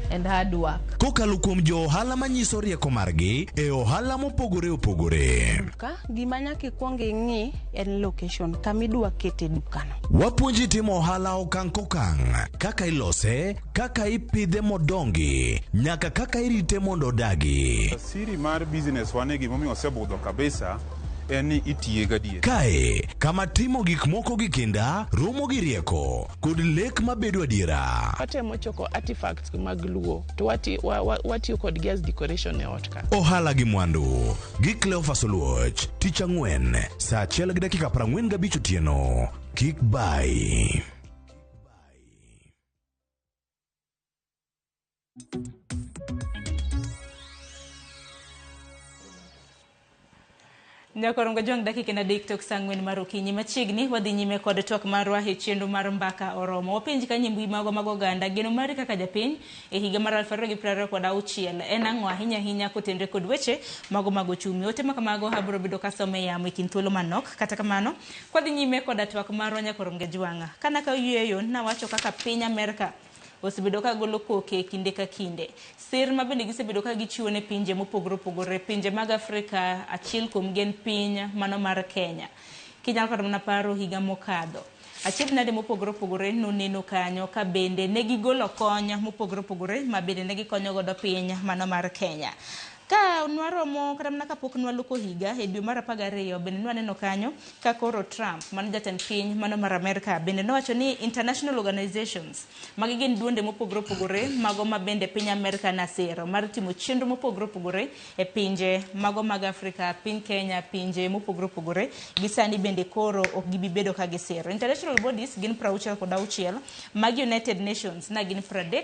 and hard work. Kokalo kuom jo ohala manyiso rieko margi e ohala mopogore opogore. Duka, gima nyaka ikwong ing'i en location kama idwa kete dukano. Wapuonji timo ohala okang' kokang', kaka ilose, kaka ipidhe modongi, nyaka kaka irite mondo odagi. Siri mar business wa ni gimomiyo osebudho kabisa en ni itiye gadier. Kae, kama timo gik moko gi kinda, romo gi rieko, kod lek mabedo adiera. Watemo choko artifacts mag Luo to watiyo kodgi as decoration e ot ka. Ohala gi mwandu gi Cleophas Oluoch, tich ang'wen, saa achiel gi dakika 45 otieno. Kik bai. Nyakorongo jwang' dakika en 3 tok saa 4 mar okinyi machiegni wadhi nyime kod twak marwa e chenro mar Mbaka Oromo. Wapenji ka mbui mago mag oganda geno mari kaka japiny e higa mar 2026 en ang'o ahinya ahinya kotenre kod weche mago mag ochumi. Ote ma kamago abiro bedo kasome e yamo e kind thuolo manok. Kata kamano, kwadhi nyime koda twak marwa Nyakorongo Jwang'. Kana ka oyueyo nawacho kaka piny Amerka osebedo ka golo koke kinde ka kinde. Sir ma bende gisebedo ka gichiwo ne pinje mopogore opogore, pinje mag Afrika achiel kuom gi en piny mano mar Kenya. Kinyalo kata mana paro higa mokadho. Achiedh nade mopogore opogore noneno kanyo ka bende ne gigolo kony mopogore opogore ma bende ne gikonyo godo piny mano mar Kenya. Ka nwaromo kata mana kapok nwaloko higa e dwe mar 12 bende nwaneno kanyo ka koro Trump mano jatend piny mano mar Amerka bende nowacho ni international organizations magi gin duonde mopogore opogore mago ma bende piny Amerka nasero mar timo chenro mopogore opogore e pinje mago mag Afrika, piny Kenya, pinje mopogore opogore gi sani bende koro ok gibi bedo ka gisero. International bodies gin 66 mag United Nations na gin 31.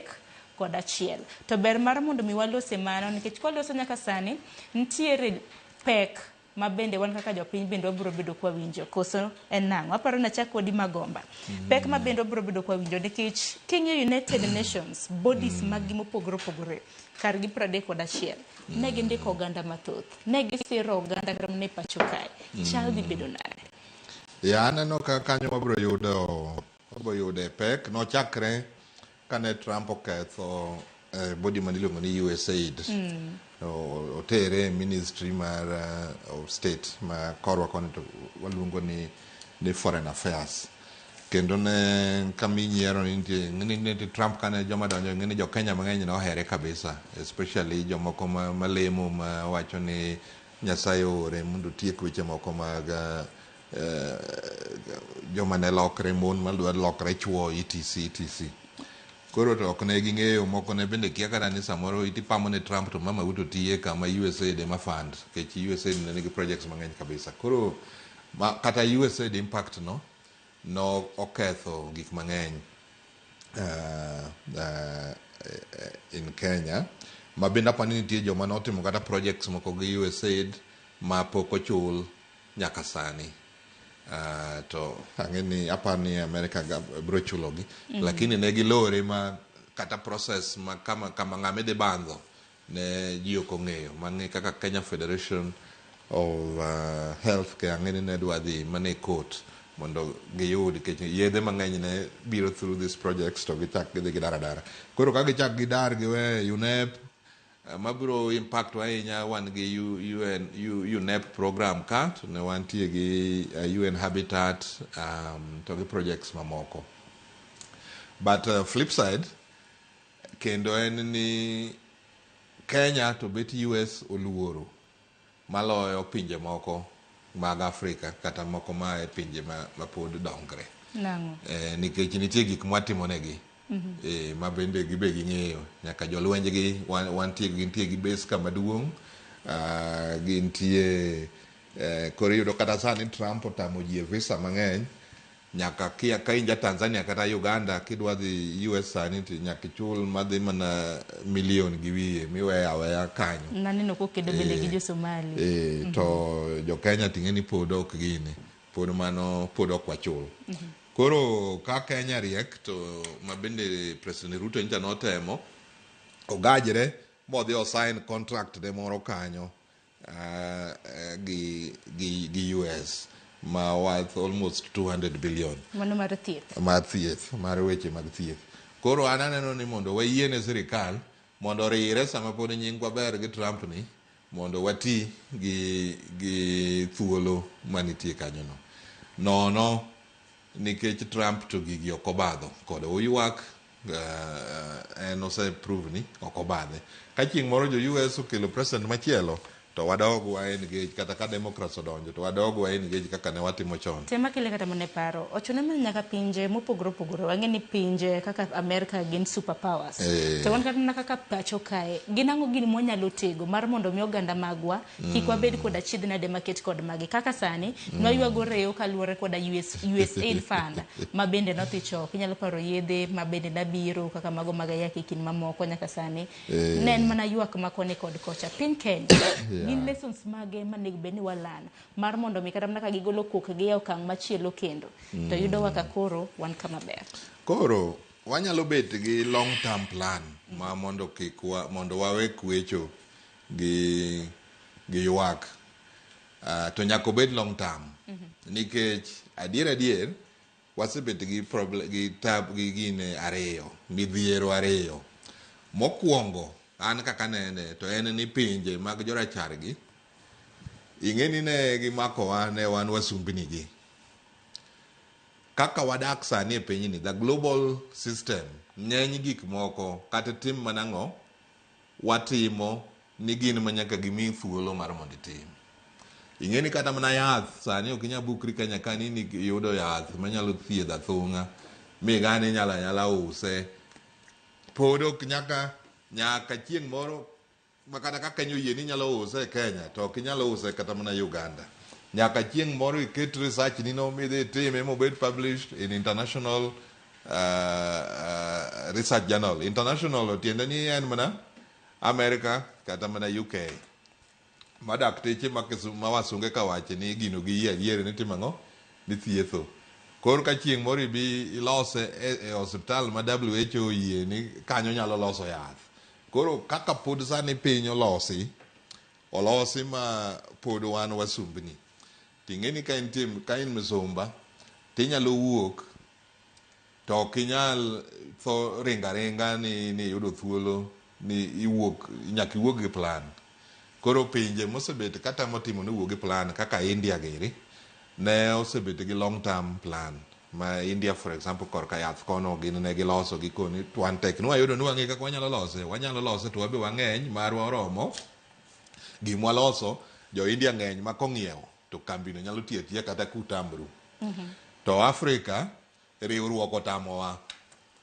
To ber mar mondo mi walose mano nikech kwaloso nyaka sani nitiere pek ma bende wan kaka jopiny bende wabiro bedo kwa winjo koso en nang'o. Aparo nachak kodi Magomba. Pek ma bende wabiro bedo kwa winjo nikech king'iyo United Nations bodies mag gi mopogore opogore kargi 31 ne gindiko oganda mathoth, ne gisiro oganda kata mana e pacho kae. Chal dhi bedo nade? Ya aneno ka kanyo wabiro yudo pek nochakre kane Trump oketho body maniluongo ni USAID. Otere ministry mar of state ma korwa koni to waluongo ni foreign affairs. Kendo ne kaminyiero ni nitie Trump kane joma donjo ng'e ni jo Kenya mang'eny nohere kabisa, especially jomoko malemo ma wacho ni Nyasaye oore mondo otiek weche moko mag joma ne lokre mon madwa lokre chuo etc etc. Koro to ok ne ging'eyo moko ne bende kia kata ni samoro itipamo ne Trump to mama uto tiye kama USAID ema fund nikech USAID ne nigi projects mang'eny kabisa. Koro kata USAID impact no no oketho gik mang'eny in Kenya ma bende apani nitie joma notimo kata projects moko gi USAID ma pok ochul nyaka sani. To ang'e ni apani America biro chulogi. Lakini ne gilore ma kata process ma kama ng'ama idhi bandho ne ji ok ong'eyo. Mang'e kaka Kenya Federation of Healthcare ang'e ni ne dwa dhi mana e court mondo giyud nikech yedhe mang'eny ne biro through these projects to gichak gidhi gidar adara. Koro ka gichak gidar giwe UNEP mabiro impact ahinya wan gi UNEP program ka to ne wantie gi UN Habitat to gi projects mamoko. But flip side kendo en ni Kenya to bet US oluoro maloyo pinje moko mag Afrika kata moko ma e pinje ma pod dongre. Nang'o? Nikech nitie gik mwatimonegi. Ma bende gibe ging'eyo nyaka jolwenj gi wantie gintie gi base kama duong', gintie koro iyudo kata sani Trump otamo ji e visa mang'eny. Nyaka kia ka in ja Tanzania kata Uganda kidwa dhi US sani to nyaka ichul madhi mana milion gi wiye miweyo aweya kanyo. Naneno kokedo bende gi jo Somali. To jo Kenya ting'e ni pod ok gini, pod mano pod ok wachul. Koro ka Kenya riek to ma bende President Ruto nyocha notemo ogajre modhi osign contract ne moro kanyo gi US ma worth almost 200 billion. Mano mar thieth. Mar thieth, mar weche mag thieth. Koro an aneno ni mondo wayiene sirikal mondo orire sama pod nyingwa ber gi Trump ni mondo wati gi thuolo manitie kanyono. Nono nikech Trump to gigi ok obadho kod oywak en ose prove ni ok obadhe. Ka chieng' moro jo US okelo president machielo to wadog wa engage kata ka Democrats odonjo to wadog wa engage kaka ne watimo chon. Tema kele kata mana e paro ochuno ni nyaka pinje mopogore opogore wang'e ni pinje kaka Amerika gin super powers. To wan kata mana kaka pacho kae gin ang'o gini mwanyalo tego mar mondo mi oganda magwa kik wabed kod achiedh nade maket kod magi kaka sani nwaywago reyo kaluwore koda USAID fund ma bende nodhi chok. Inyalo paro yedhe ma bende nabiro kaka mago mag ayaki kind mamoko nyaka sani. Ne en mana ywak ma koni kod kocha. Piny Kenya gin lessons mage manego bed ni walan mar mondo mi kata mana ka gigolo kokgi e okang' machielo kendo to yudowa ka koro wan kama ber. Koro wanyalo bet gi long term plan ma mondo kik wa, mondo wawe kwecho gi ywak. To nyaka obed long term. Nikech adier wasebet gi problem gi tab gi gine ariyo, midhiero ariyo. Mokwongo an kaka nene to en ni pinje mag jorachar gi ing'e ni ne gimakowa ne wan wasumbni gi. Kaka wadak sani e pinyni, the global system, ng'eny gik moko kata tim mana ang'o watimo ni gin ma nyaka gimi thuolo mar mondo itim. Ing'e ni kata mana yath sani ok inyal bukri Kenya ka ni iyudo yath manyalo thiedho athung'a migane inyalo anyala use. Pod ok nyaka chieng' moro ma kata ka Kenya oyie ni inyalo use e Kenya to ok inyal use kata mana Uganda. Nyaka chieng' moro iket research ni no midhi itime mobed published in international research journal. International tiende ni en mana America kata mana UK. Ma dakteche ma wasunge ka wache ni gino giyie adier ni timo ang'o? Ni thietho. Koro ka chieng' moro ibi ilose e osiptal ma WHO oyie ni kanyo nyalo loso yath. Koro kaka pod sani piny olosi ma pod wan wasumbni. Ting'e ni ka in misumba tinyalo wuok to ok inyal tho ringa ringa ni iyudo thuolo ni iwuok, nyaka iwuog gi plan. Koro pinje mosebet katemo timo ni wuog gi plan kaka India giri ne osebet gi long term plan. Ma India for example korka yath kono gin ne giloso gikoni to wan tek ni wayudo ni wang'e kaka wanyalo lose, wanyalo lose to wabe wang'eny marwa oromo. Gimwa loso jo India ng'eny ma kong'iewo to kambino nyalo tiyo atiya kata kutamru. To Africa riwruok otamowa.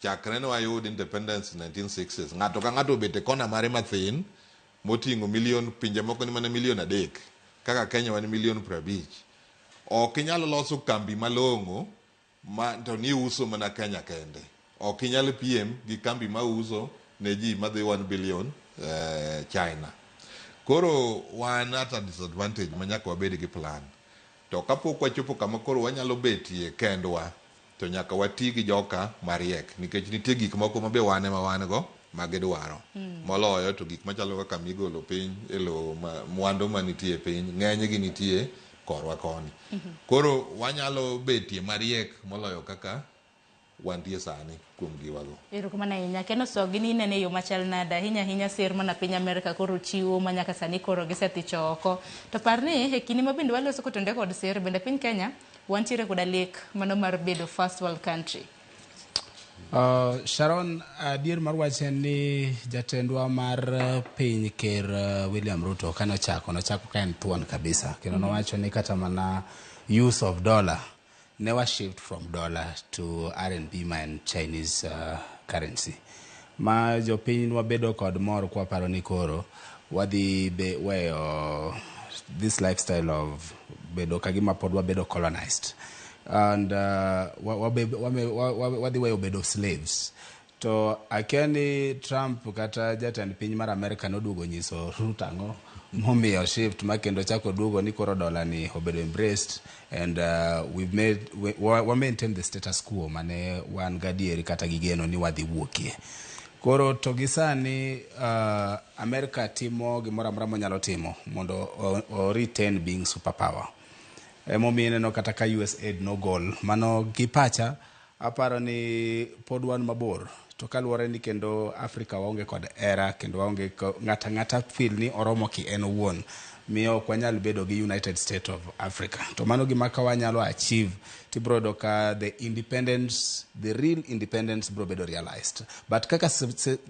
Chakre ne wayud independence 1960s, ng'ato ka ng'ato obet e kona mare mathin moting'o milion, pinje moko ni mana milion 3, kaka Kenya wan milion 50. Ok inyal loso kambi malong'o ma to ni uso mana Kenya kende. Ok inyal piem gi kambi ma uso ne ji madhi 1 billion China. Koro wan at a disadvantage ma nyaka wabed gi plan. To kapok wachopo kama koro wanyalo betie kendwa, to nyaka wati gi joka mariek nikech nitie gik moko ma be wan ema wan go ma gidwaro. Moloyo to gik machalo kaka migolo piny e lowo ma mwandu manitie e piny ng'enygi nitie korwa koni. Koro wanyalo betie mariek moloyo kaka wantie sani kuom giwago. Erokamano ahinya. Ken Oswag ni inene e yo machal nade ahinya ahinya sir mana piny Amerika koro chiwo ma nyaka sani koro gisethicho oko. To par ni e kinde ma bende waloso kotenore kod sir bende piny Kenya wantiere koda lek mano mar bedo first world country. Sharon, adier mar wach en ni jatendwa mar piny ker William Ruto kane ochako, nochako ka en thuon kabisa. Kendo nowacho ni kata mana use of dollar, never shift from dollar to RMB ma en Chinese currency. Ma jopiny wabedo kod mor kwaparo ni koro wadhi be weyo this lifestyle of bedo kagima pod wabedo colonized. And wadhi weyo bedo slaves. To akia ni Trump kata jatend piny mar Amerika noduogo nyiso Ruto ang'o momiyo shift ma kendo chako duogo ni koro dola ni obedo embraced and we've made we maintain the status quo mane wan gadieri kata gi geno ni wadhi wuokie. Koro to gi sani Amerika timo gimoro amora monyalo timo mondo o retain being superpower. Emomiyo ineno kata ka USAID nogol mano gi pacha aparo ni pod wan mabor to kaluwore ni kendo Africa waonge kod era kendo waonge ng'ata ng'ata feel ni oromo ki en owuon miyo ok wanyal bedo gi United States of Africa. To mano gima ka wanyalo achieve tibro yudo ka the independence, the real independence bro bedo realized. But kaka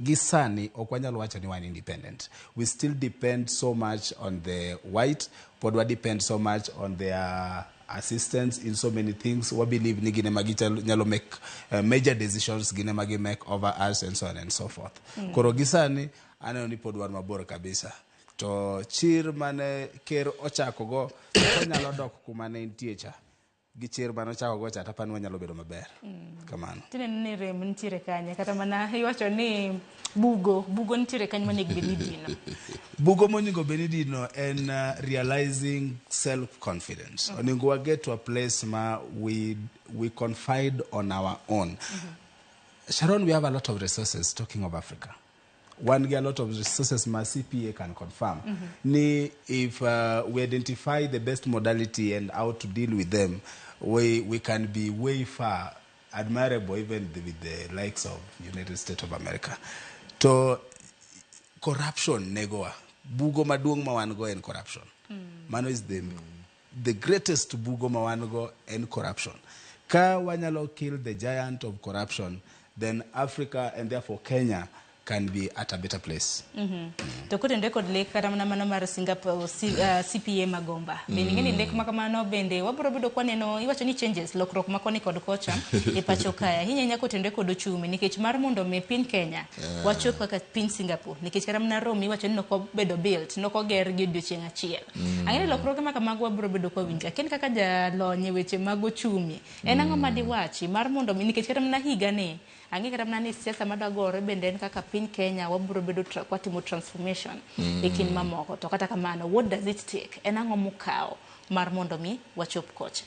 gi sani ok wanyal wacho ni wan independent. We still depend so much on the white, pod wa depend so much on their assistance in so many things. We believe ni gin ema ginyalo make major decisions, gin ema gi make over us and so on and so forth. Koro gi sani aneno ni pod wan mabor kabisa. To chir mane ker ochako go onyalo dok kuma ne entie cha. Gi chir mane ochako go cha tapani wanyalo bedo maber. Kamano. Tineno ni rem nitiere kanye kata mana iwacho ni bugo nitiere kanye monego bed ni dino. Bugo monego bed ni dino en realizing self confidence. Onego wa get to a place ma we confide on our own. Sharon, we have a lot of resources talking of Africa. One get a lot of resources ma CPA can confirm. Ni if we identify the best modality and how to deal with them, we can be way far admirable even with the likes of United States of America. To corruption negowa. Bugo maduong' ma wan go en corruption. Mano is the greatest bugo ma wan go en corruption. Ka wanyalo kill the giant of corruption, then Africa and therefore Kenya can be at a better place. To kotenore kod lek kata mana mano mar Singapore CPA Magomba. Bende ing'e ni lek ma kamano bende wabiro bedo kwaneno iwacho ni changes lokruok ma koni kod kocha e pacho kae. Ahinya ahinya kotenore kod ochumi nikech mar mondo mi piny Kenya wachop kaka piny Singapore nikech kata mana Rome iwacho ni nokobedo built nokoger gi odiochieng' achiel. Ang'e ni lokruoge ma kamago wabiro bedo kwawinjo. Akia ni kaka jalony e weche mag ochumi en ang'o ma diwachi mar mondo mi nikech kata mana higa ni ang'e kata mana ni siasa madwa gore bende en kaka piny Kenya wabiro bedo kwatimo transformation e kind mamoko to kata kamano what does it take en ang'o mokawo mar mondo mi wachop kocha.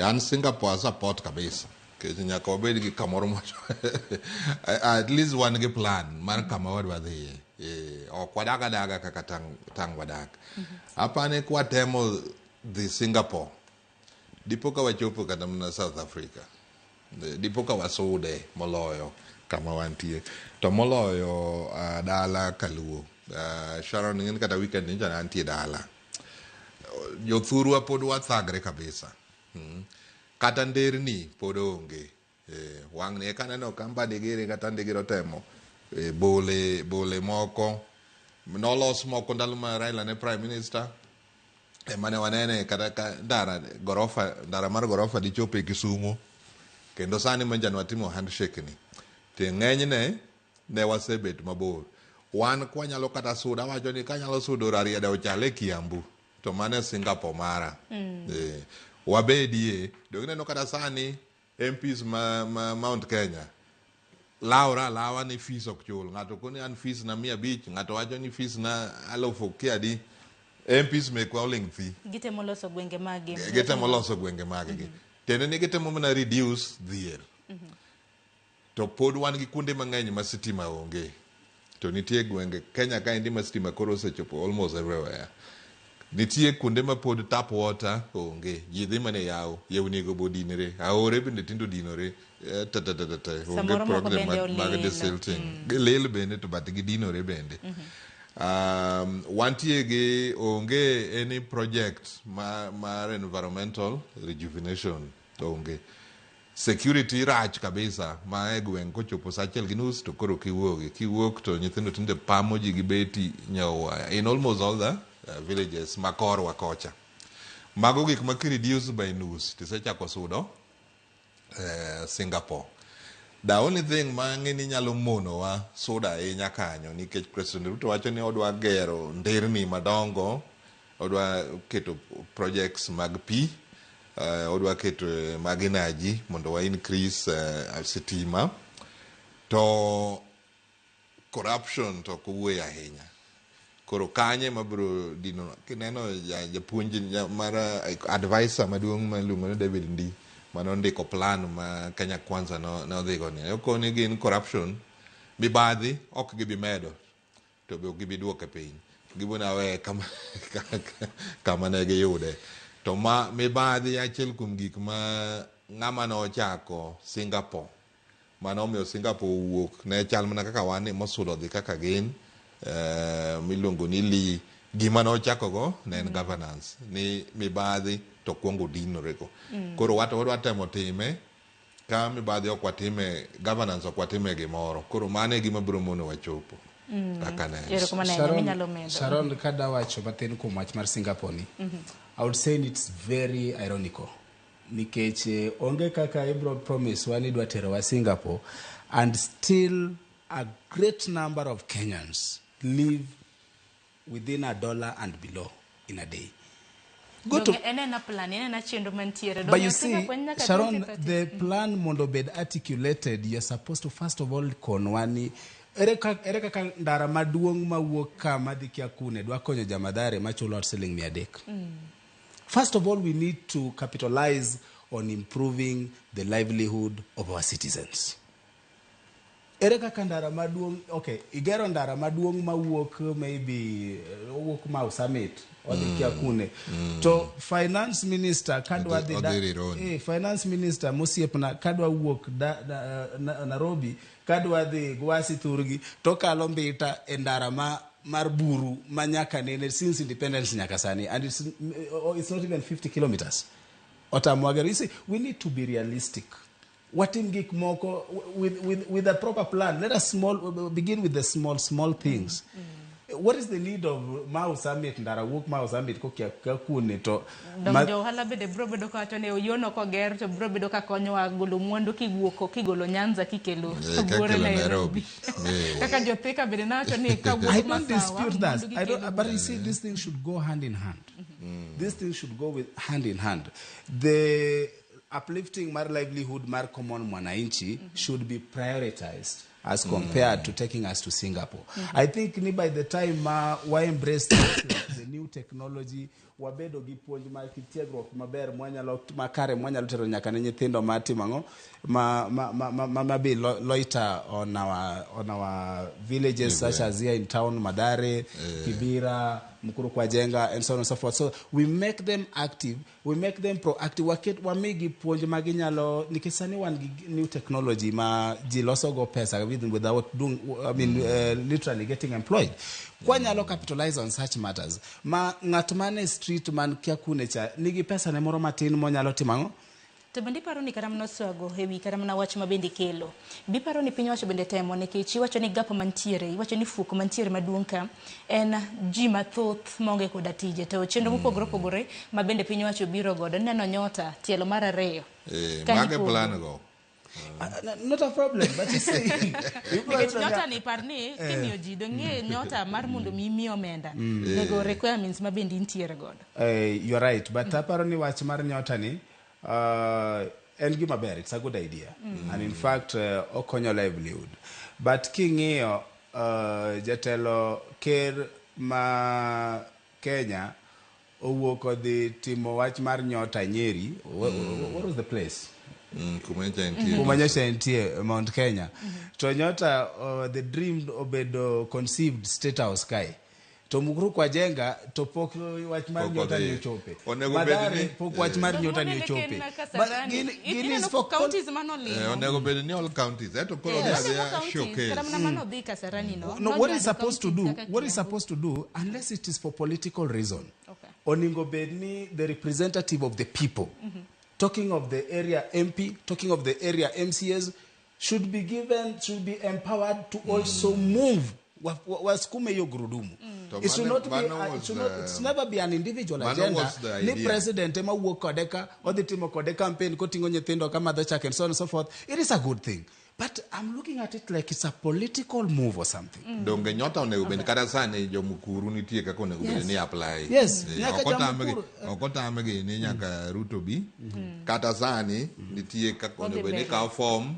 An Singapore support kabisa. Nikech nyaka wabed gi kamoro at least wan gi plan mar kama wadwa dhiye. Ok wadag adaga kaka tang' wadak. Apani kwatemo dhi Singapore, dipo ka wachopo kata mana South Africa. Dipo ka wasude moloyo kama wantie. To moloyo dala kaluo. Sharon ing'e ni kata weekend nyocha ne antie dala. Jothurwa pod wathagre kabisa. Kata nderni pod onge. Wang'ni eka aneno ka Mbadi giri kata Ndigiri otemo bole moko nolos moko ndalo ma Raila ne prime minister ema ne wanene kata ka ndara mar gorofa dichope e Kisumu kendo sani manjani watimo handshake ni to ng'enyne ne wasebet mabor. Wan kwanyalo kata sudo awacho ni kanyalo sudo Rarieda ochale Kiambu to mano e Singapore mara. Wabedie dong ineno kata sani MPs ma Mount Kenya lawre alawa ni fees ok chul. Ng'ato koni an fees na 500, ng'ato wacho ni fees na 1000 kia adi. MPs mekwa oling' thi. Gitemo loso gwenge maggi. Gitemo loso gwenge maggi. Tiende ni gitemo mana reduce dhier. To pod wan gi kuonde mang'eny ma sitima onge. To nitie gwenge Kenya kaendi ma sitima koro osechopo almost everywhere. Nitie kuonde ma pod tap water onge. Ji dhi mana e yawo, yewni go bodinore. Aore bende tinde odinore. Ta ta ta ta ta. Onge Samoro moko problem bende mag olil. desilting. Gilil bende to but gidinore bende. Wantie gi onge any project mar environmental rejuvenation onge. Security rach kabisa ma e gweng' kochopo saa 1:30 to koro kiwuogi. Kiwuok to nyithindo tinde pamo ji gi beti nyowaya in almost all the villages ma korwa kocha. Mago gik ma kireduce by nus tisechako sudo Singapore. The only thing ma ang'e ni nyalo monowa sudo ahinya kanyo nikech President Ruto wacho ni odwa gero nderni madongo, odwa keto projects mag pi. Odwa keto mag energy mondo wa increase sitima. To corruption to ok owuoye ahinya. Koro kanye mabiro dino kineno japuonj mar advisor maduong' ma iluongo ni David Ndii manondiko plan ma Kenya Kwanza nodhigo ni okoni gin corruption mibadhi ok gibi medo to be ok gibi duoke piny gibona weye kama ne giyude to ma mibadhi achiel kuom gik ma ng'ama nochako Singapore mano omiyo Singapore owuok ne chal mana kaka wan ni mosudo dhi kaka gin miluongo ni Lee gima nochako go ne en governance ni mibadhi to kuongo dinore go. Koro wato wadwa temo time ka mibadhi ok watime governance ok watime gimoro koro mano e gima biro mono wachopo kaka ne Sharon, kadawacho mathin kuom wach mar Singapore ni, I would say it's very ironical nikech onge kaka ibro promise wa ni idwa terowa Singapore and still a great number of Kenyans live within $1 and below in a day. Go to enena plan, enena chenro mantiere. But you see, Sharon, the plan mondo bed articulated, you're supposed to first of all konwa ni ere kaka ndara maduong' mawuok ka madhi kia kune dwa konyo jamadhare machulo siling 300. First of all, we need to capitalize on improving the livelihood of our citizens. Ere kaka ndara maduong', okay, igero ndara maduong' mawuok maybe owuok Mau Summit odhi kia kune. To finance minister kadwa dhi finance minister mosiepna kadwa wuok Nairobi kadwa dhi Gwasi Thurgi to kalo Mbita e ndara ma mar buru ma nyaka nene since independence nyaka sani, and it's not even 50 kilometers. Otamwagero. You see, we need to be realistic. Watim gik moko with a proper plan. Let us begin with the small things. What is the need of Mau Summit ndara wuok Mau Summit kokia kune to jo ohala bende biro bedo ka wacho ni yono koger to biro bedo ka konyowa golo mwandu kiguoko kigolo Nyanza kikelo buore Nairobi. Kaka jothika bende nawacho ni kawuok I don't dispute that. I don't, but you see, these things should go hand in hand. These things should go with hand in hand. The uplifting mar livelihood mar common mwananchi should be prioritized as compared to taking us to Singapore. I think ni by the time wa embrace the new technology, wabedo gi puonj mar tiegruok maber mwanyalo makare mwanyalo tero nyaka ne nyithindo matimo ang'o ma be loiter on our villages such as here in town, Madare, Kibera, Mukuru kwa Jenga, and so on and so forth. So we make them active, we make them proactive. Waket wamigi puonj maginyalo nikech sani wan gi new technology ma ji loso go pesa without doing, I mean, literally getting employed. Kwanyalo capitalize on such matters. Ma ng'at man e street man kia kune cha nigi pesa ne moro matin monyalo timo ang'o? To bende iparo ni kata mana oswago ewi kata mana wach ma bende kelo. Biparo ni piny owacho bende temo nikech iwacho ni gap mantiere, iwacho ni fuok mantiere maduong' ka en ji mathoth maonge koda tije to chenro mopogore opogore ma bende piny owacho biro godo. Ineno Nyota tielo mar ariyo. Mage plan go. Not a problem, but you see, nikech Nyota ni par ni kimiyo ji dong'e Nyota mar mondo mi imiyo omenda nego requirements ma bende intiere godo. You are right, but aparo ni wach mar Nyota ni en gima ber, it's a good idea. And in fact, okonyo livelihood. But king'iyo jatelo ker ma Kenya owuok odhi timo wach mar Nyota Nyeri. What was the place? Kuma nyocha entie, Mount Kenya. To Nyota, the dream obedo conceived State House kae. To Mukuru kwa Jenga to pok wach mar Nyota ni ochope. Madare pok wach mar Nyota ni ochope. But gin is for counties manolimo. Onego bed ni all counties. Eto koro showcase. No, what is supposed to do? What is supposed to do, unless it is for political reason. Onego bed ni the representative of the people. Talking of the area MP, talking of the area MCAs, should be given, should be empowered to also move. Wasukume hiyo gurudumu. It should not be, it's never be an individual agenda. Ni president ema wuok kode ka, odhi timo kode campaign, koting'o nyithindo ka madho chak and so on and so forth. It is a good thing. But I'm looking at it like it's a political move or something. Donge nyota onego bed kata sani jomukuru nitie kaka onego bed Yes. ni apply. Yes, nyaka Ok otamgi Jamukuru. ok otamgi ni nyaka Ruto bi. Kata sani nitie kaka Odhi onego bed ni mbele. kawo form.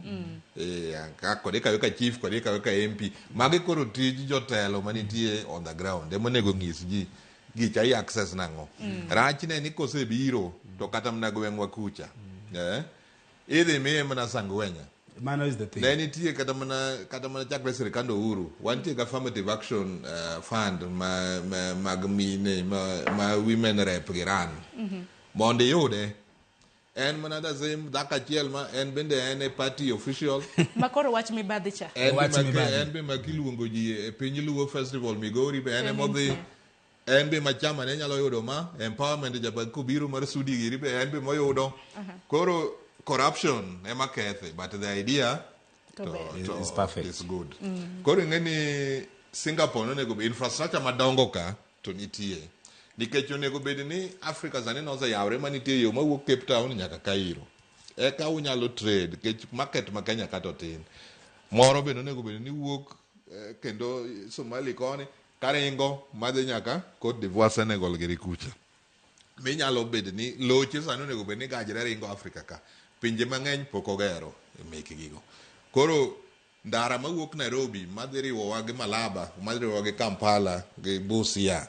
Kod ikawe ka chief kod ikawe ka MP. Magi koro tij jotelo manitie on the ground. Ema onego nyis ji gicha i access nang'o. Rachne ni kosebiro to kata mana gweng'wa kucha. Idhi miye mana sangwenya. Mano is the thing. Ne nitie kata mana chakre sirikand Uhuru wantie gi affirmative action fund ma mag mine ma women rep gi ran mondo iyude en mana the same dhako achiel ma en bende en e party official. Ma koro wach mibadhi cha. En be Wach mibadhi. En be ma kiluongo ji e piny Luo Festival Migori be en En emodhi nitie. En be ma chama ne nyalo yudo ma empowerment jabag kobiro mar Sudi giri be en be moyudo. Koro corruption ema kethe, but the idea To ber. to Is perfect. is good. Koro ing'e ni Singapore nonego bed infrastructure madongo ka to nitie nikech onego bed ni Africa sani noseyawre manitie yo mawuok Cape Town nyaka Cairo eka unyalo trade nikech market ma Kenya ka to tin moro bende onego bed ni wuok kendo Somali koni karingo madhi nyaka Cote d'Ivoire, Senegal giri kucha minyalo bedo ni loche sani onego bed ni gajre ringo Afrika ka pinje mang'eny pok ogero mekgigo. Koro ndara mawuok Nairobi madhi riwowa gi Malaba, madhi riwowa gi Kampala gi Busia,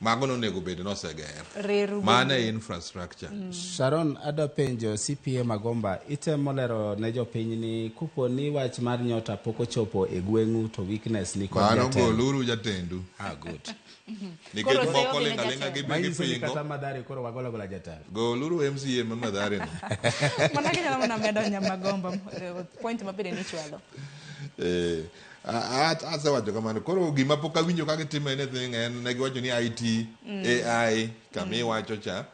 mago nonego bed noseger. Reru mano bende. e infrastructure. Sharon, adwa penjo CPA Magomba, itemo lero ne jopiny ni kopo ni wach mar nyota pok ochopo e gweng'u to weakness ni kod mano jatelo. Goluru jatendu. Ah, good. Nikech Koro moko seyo ling' gine aling'a jatelo. gi Manyiso ni gipingo kata Mathare koro wagolo agola jatelo. Goluru MCA ma Mathare no. Mana ginyalo mana medo Nyamagomba point ma bende nichwalo. Asewacho kamano. Koro gima pok awinjo ka gitimo anything en ne giwacho ni IT, AI kama iwacho cha.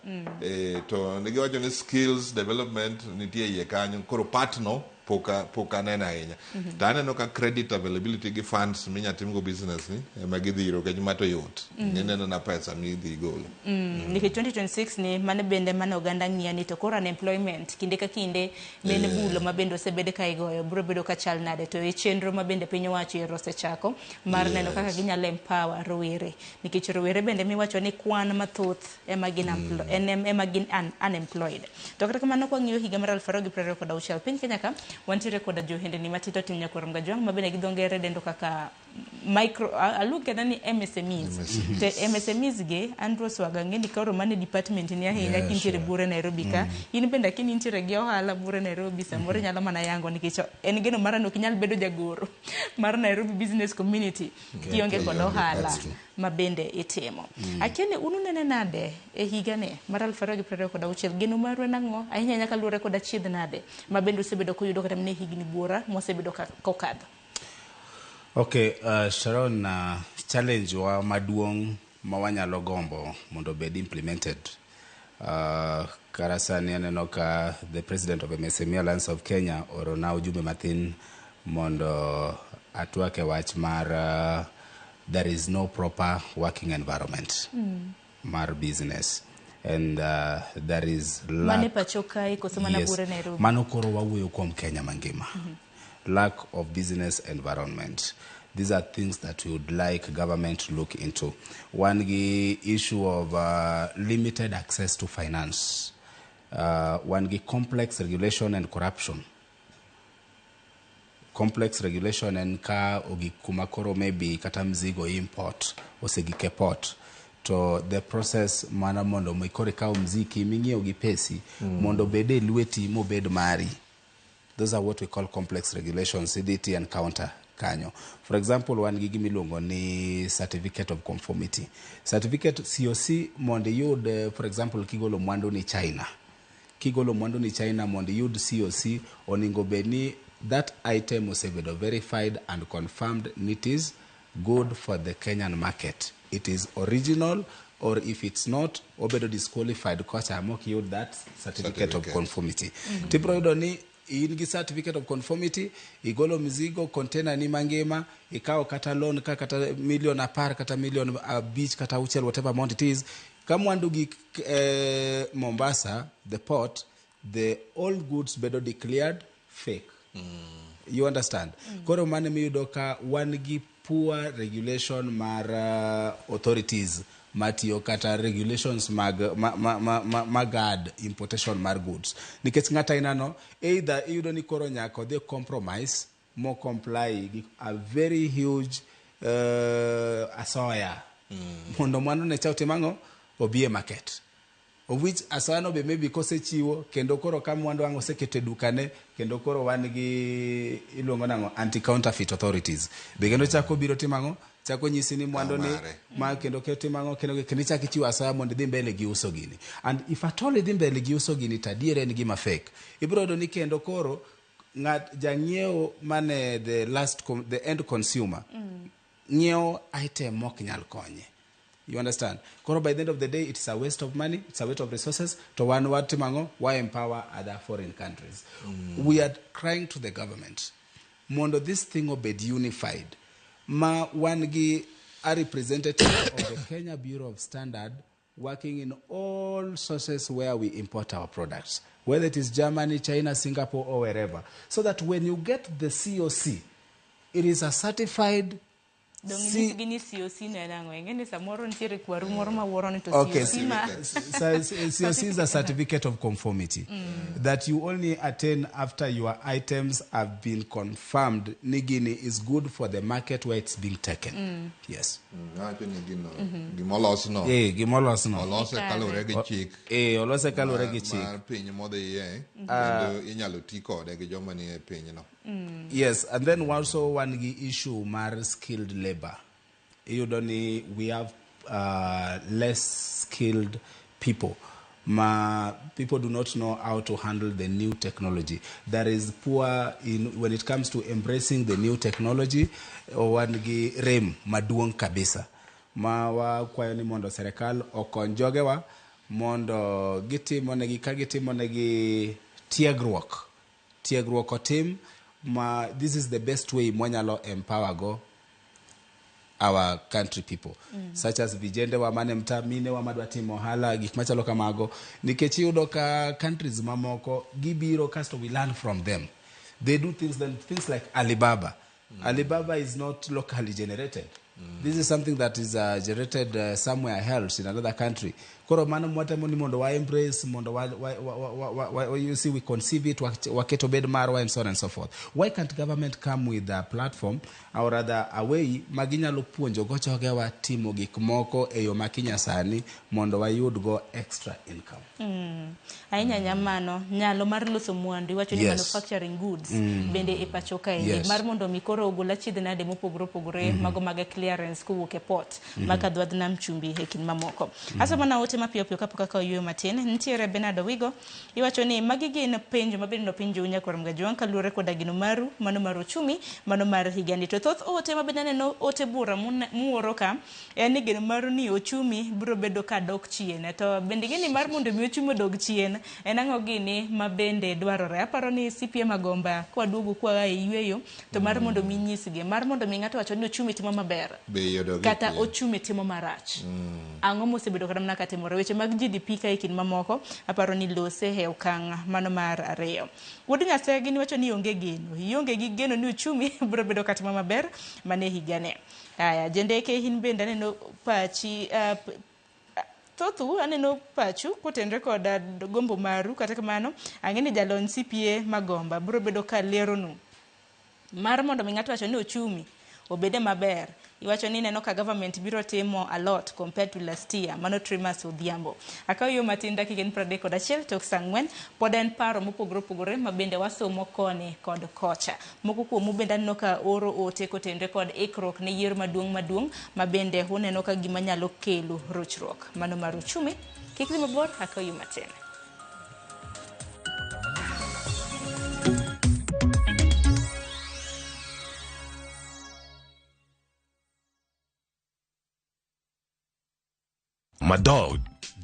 To ne giwacho ni skills development nitie iye kanyo. Koro part no pok aneno ahinya. To aneno ka credit availability gi funds minya timgo business ni ema gidhiro nikech ma to yot. Ineno na pesa midhi golo. Nikech 2026 ni mano bende mane oganda ng'iyo ni to koro unemployment kinde ka kinde men bulo ma bende osebed ka igoyo biro bedo ka chal nade, to e chenro ma bende piny owacho ero osechako mar neno kaka ginyalo empower rowere, nikech rowere bende miwacho ni kwan mathoth ema gin ema gin unemployed. To kata kamano kwang'iyo higa mar 2026 piny Kenya ka wantiere koda johendni matindo tindo nyakwar Mgajwang' ma bende gi dho ngere dendo kaka micro aluong kata ni MSMEs. To MSMEs gi Andrew Swaga ng'e ni koro mane department ni ahinya kintiere buore Nairobi ka in bende akini intiere gi ohala buore Nairobi samoro inyalo mana yango nikech en geno mara ni ok inyal bedo jagoro mar Nairobi Business Community kionge kod ohala That's true. Ma bende itimo. Akia ni un unene nade e higani mar 2026 geno maru en ang'o ahinya ahinya kaluwore kod achiedh nade ma bende usebedo kuyudo kata mana e higni buora mosebedo kokadho. Okay, Sharon, challenge wa maduong' ma wanyalo gombo mondo obed implemented. Kara sani aneno ka the president of MSME Alliance of Kenya orona ujumbe mathin mondo atwak e wach mar there is no proper working environment mar business and there is mane lack pacho kae koso mana Yes. buore Nairobi? Mano koro wawuoyo kuom Kenya mangima. Lack of business environment. These are things that we would like government to look into. One gi issue of limited access to finance. One gi complex regulation and corruption. Complex regulation en ka ogik kuma koro maybe kata mzigo import osegik e port to the process mana mondo mi koro ikaw mziki ming'iewo gi pesi mondo obed e lweti mobed mari, those are what we call complex regulations. CDT encounter kanyo, for example, wan gi gimiluongo ni certificate of conformity, certificate COC, mondo iyud for example kigolo mwandu ni China, kigolo mwandu ni China, mondo iyud COC onego bed ni that item osebedo verified and confirmed ni it is good for the Kenyan market, it is original, or if it's not, obedo disqualified kocha mok iyud that certificate of Certificate. conformity. Tibiro yudo ni in gi certificate of conformity, igolo mzigo, container ni mangima, ikawo kata loan ka kata milion 10 kata milion 5 kata 6, whatever amount it is, ka mwandu gik Mombasa, the port, the all goods bedo declared fake. You understand? Koro mano miyudo ka wan gi poor regulation mar authorities matiyo kata regulations mag ma guard importation mar goods, nikech ng'at aina no either iyudo ni koro nyaka odhi compromise mo comply gi a very huge asoya mondo mwandu ne cha otim ang'o, obi e market, of which asoya no be maybe kosechiwo kendo koro ka mwandu ang' oseketo e dukane, kendo koro wan gi iluongo nang'o, anti counterfeit authorities be kendo chako biro timo ang'o, chako nyisi ni mwandu ni mare. Ma kendo timo ang'o, kendo ichako ichiwo asoya mondo idhi mbele gi uso gini. And if at all idhi mbele gi uso gini to adier en gima fake, ibiro yudo ni kendo koro ng'at jang'iewo mane the end consumer ng'iewo item mok nyal konye. You understand? Koro by the end of the day, it's a waste of money, it's a waste of resources. To wan watimo ang'o? Wa empower other foreign countries. We are crying to the government mondo this thing obed unified, ma wan gi a representative of the Kenya Bureau of Standard working in all sources where we import our products, whether it is Germany, China, Singapore or wherever, so that when you get the COC, it is a certified. Dong inyisgi ni COC no en ang'o? Ing'e ni samoro nitiere kwaru moro ma wuoro ni to Okay, COC ma so COC is a certificate of conformity that you only attain after your items have been confirmed ni gini is good for the market where it's being taken. Yes. Wacho ni gino gimolos no. Gimolos no. Olose kaluwore gi chik. Olose kaluwore gi chik. Mar piny modhiye, kendo inyalo ti kode gi joma nie pinyno. Yes, and then also wan gi issue mar skilled labor. Iyudo ni we have less skilled people. Ma people do not know how to handle the new technology. There is poor in when it comes to embracing the new technology. Wan gi rem maduong' kabisa. Ma wakwayo ni mondo serikal okony jogewa mondo gitimonegi ka gitimonegi tiegruok, tiegruok otim ma this is the best way mwanyalo empower go our country people such as vijende wa mane mtaa, mine wa madwa timo ohala, gik machalo kamago, nikech iyudo ka countries mamoko gibiro kasto we learn from them. They do things, then things like Alibaba. Alibaba is not locally generated. This is something that is generated somewhere else in another country. Koro mano mwatemo ni mondo wa embrace, mondo wa you see, we conceive it, waketo bed marwa and so on and so forth. Why can't government come with a platform or rather a way ma ginyalo puonjo go jogewa timo gik moko e yo makinyasani mondo wayud go extra income? Ahinya nyamano nyalo mar loso mwandu iwacho ni manufacturing goods bende e pacho kaendi mar mondo mi koro ogol achiedh nade mopogore opogore mago mag clearance kowuok e port maka dho wadh nam chumbi e kind mamoko. Asomo na ote mapiyo piyo kapok akawo yueyo matin. Nitiere Bernard Owigo, iwacho ni magi gin penjo mabende nopenjou nyakwar Mgajwang' kaluwore koda gino maru mano mar uchumi mano mar higani. To thoth ote mabende aneno ote bura muoro ka en ni geno maru ni ochumi biro bedo ka dok chien. To bende gini mar mondo mi ochumi odog chien en ang'o gini ma bende dwarore? Aparo ni CPA Magomba kwaduogo kwa e yueyo to mar mondo mi nyisgi mar mondo mi ng'ato wacho ni ochumi timo maber Bei odogi kata piny. Ochumi timo marach. Ang'o mosebedo kata mana katimore? Weche mag GDP ka e kind mamoko aparo ni lose e okang' mano mar ariyo. Wuod Nyasegi niwacho ni onge geno. Ionge gi geno ni uchumi biro bedo katimo maber mane higani. Aya, jendeke in bende aneno pachi thothu aneno pachu kotenre kod gombo maru. Kata kamano ang'e ni jalony CPA Magomba biro bedo ka leronu mar mondo mi ng'ato wacho ni ochumi obede maber. Iwacho ni ineno ka government biro timo a lot compared to last year. Mano Trimas Odhiambo. Akawo yo matin dakika en 31 tok saa 4, pod en paro mopogore opogore ma bende wasomo koni kod kocha. Moko kuomu bende aneno ka oro ote kotenre kod ikruok ne yiero maduong' maduong' ma bende uneno ka gima nyalo kelo rochruok mano mar uchumi. Kik dhi mabor, akawo yo matin. My dog.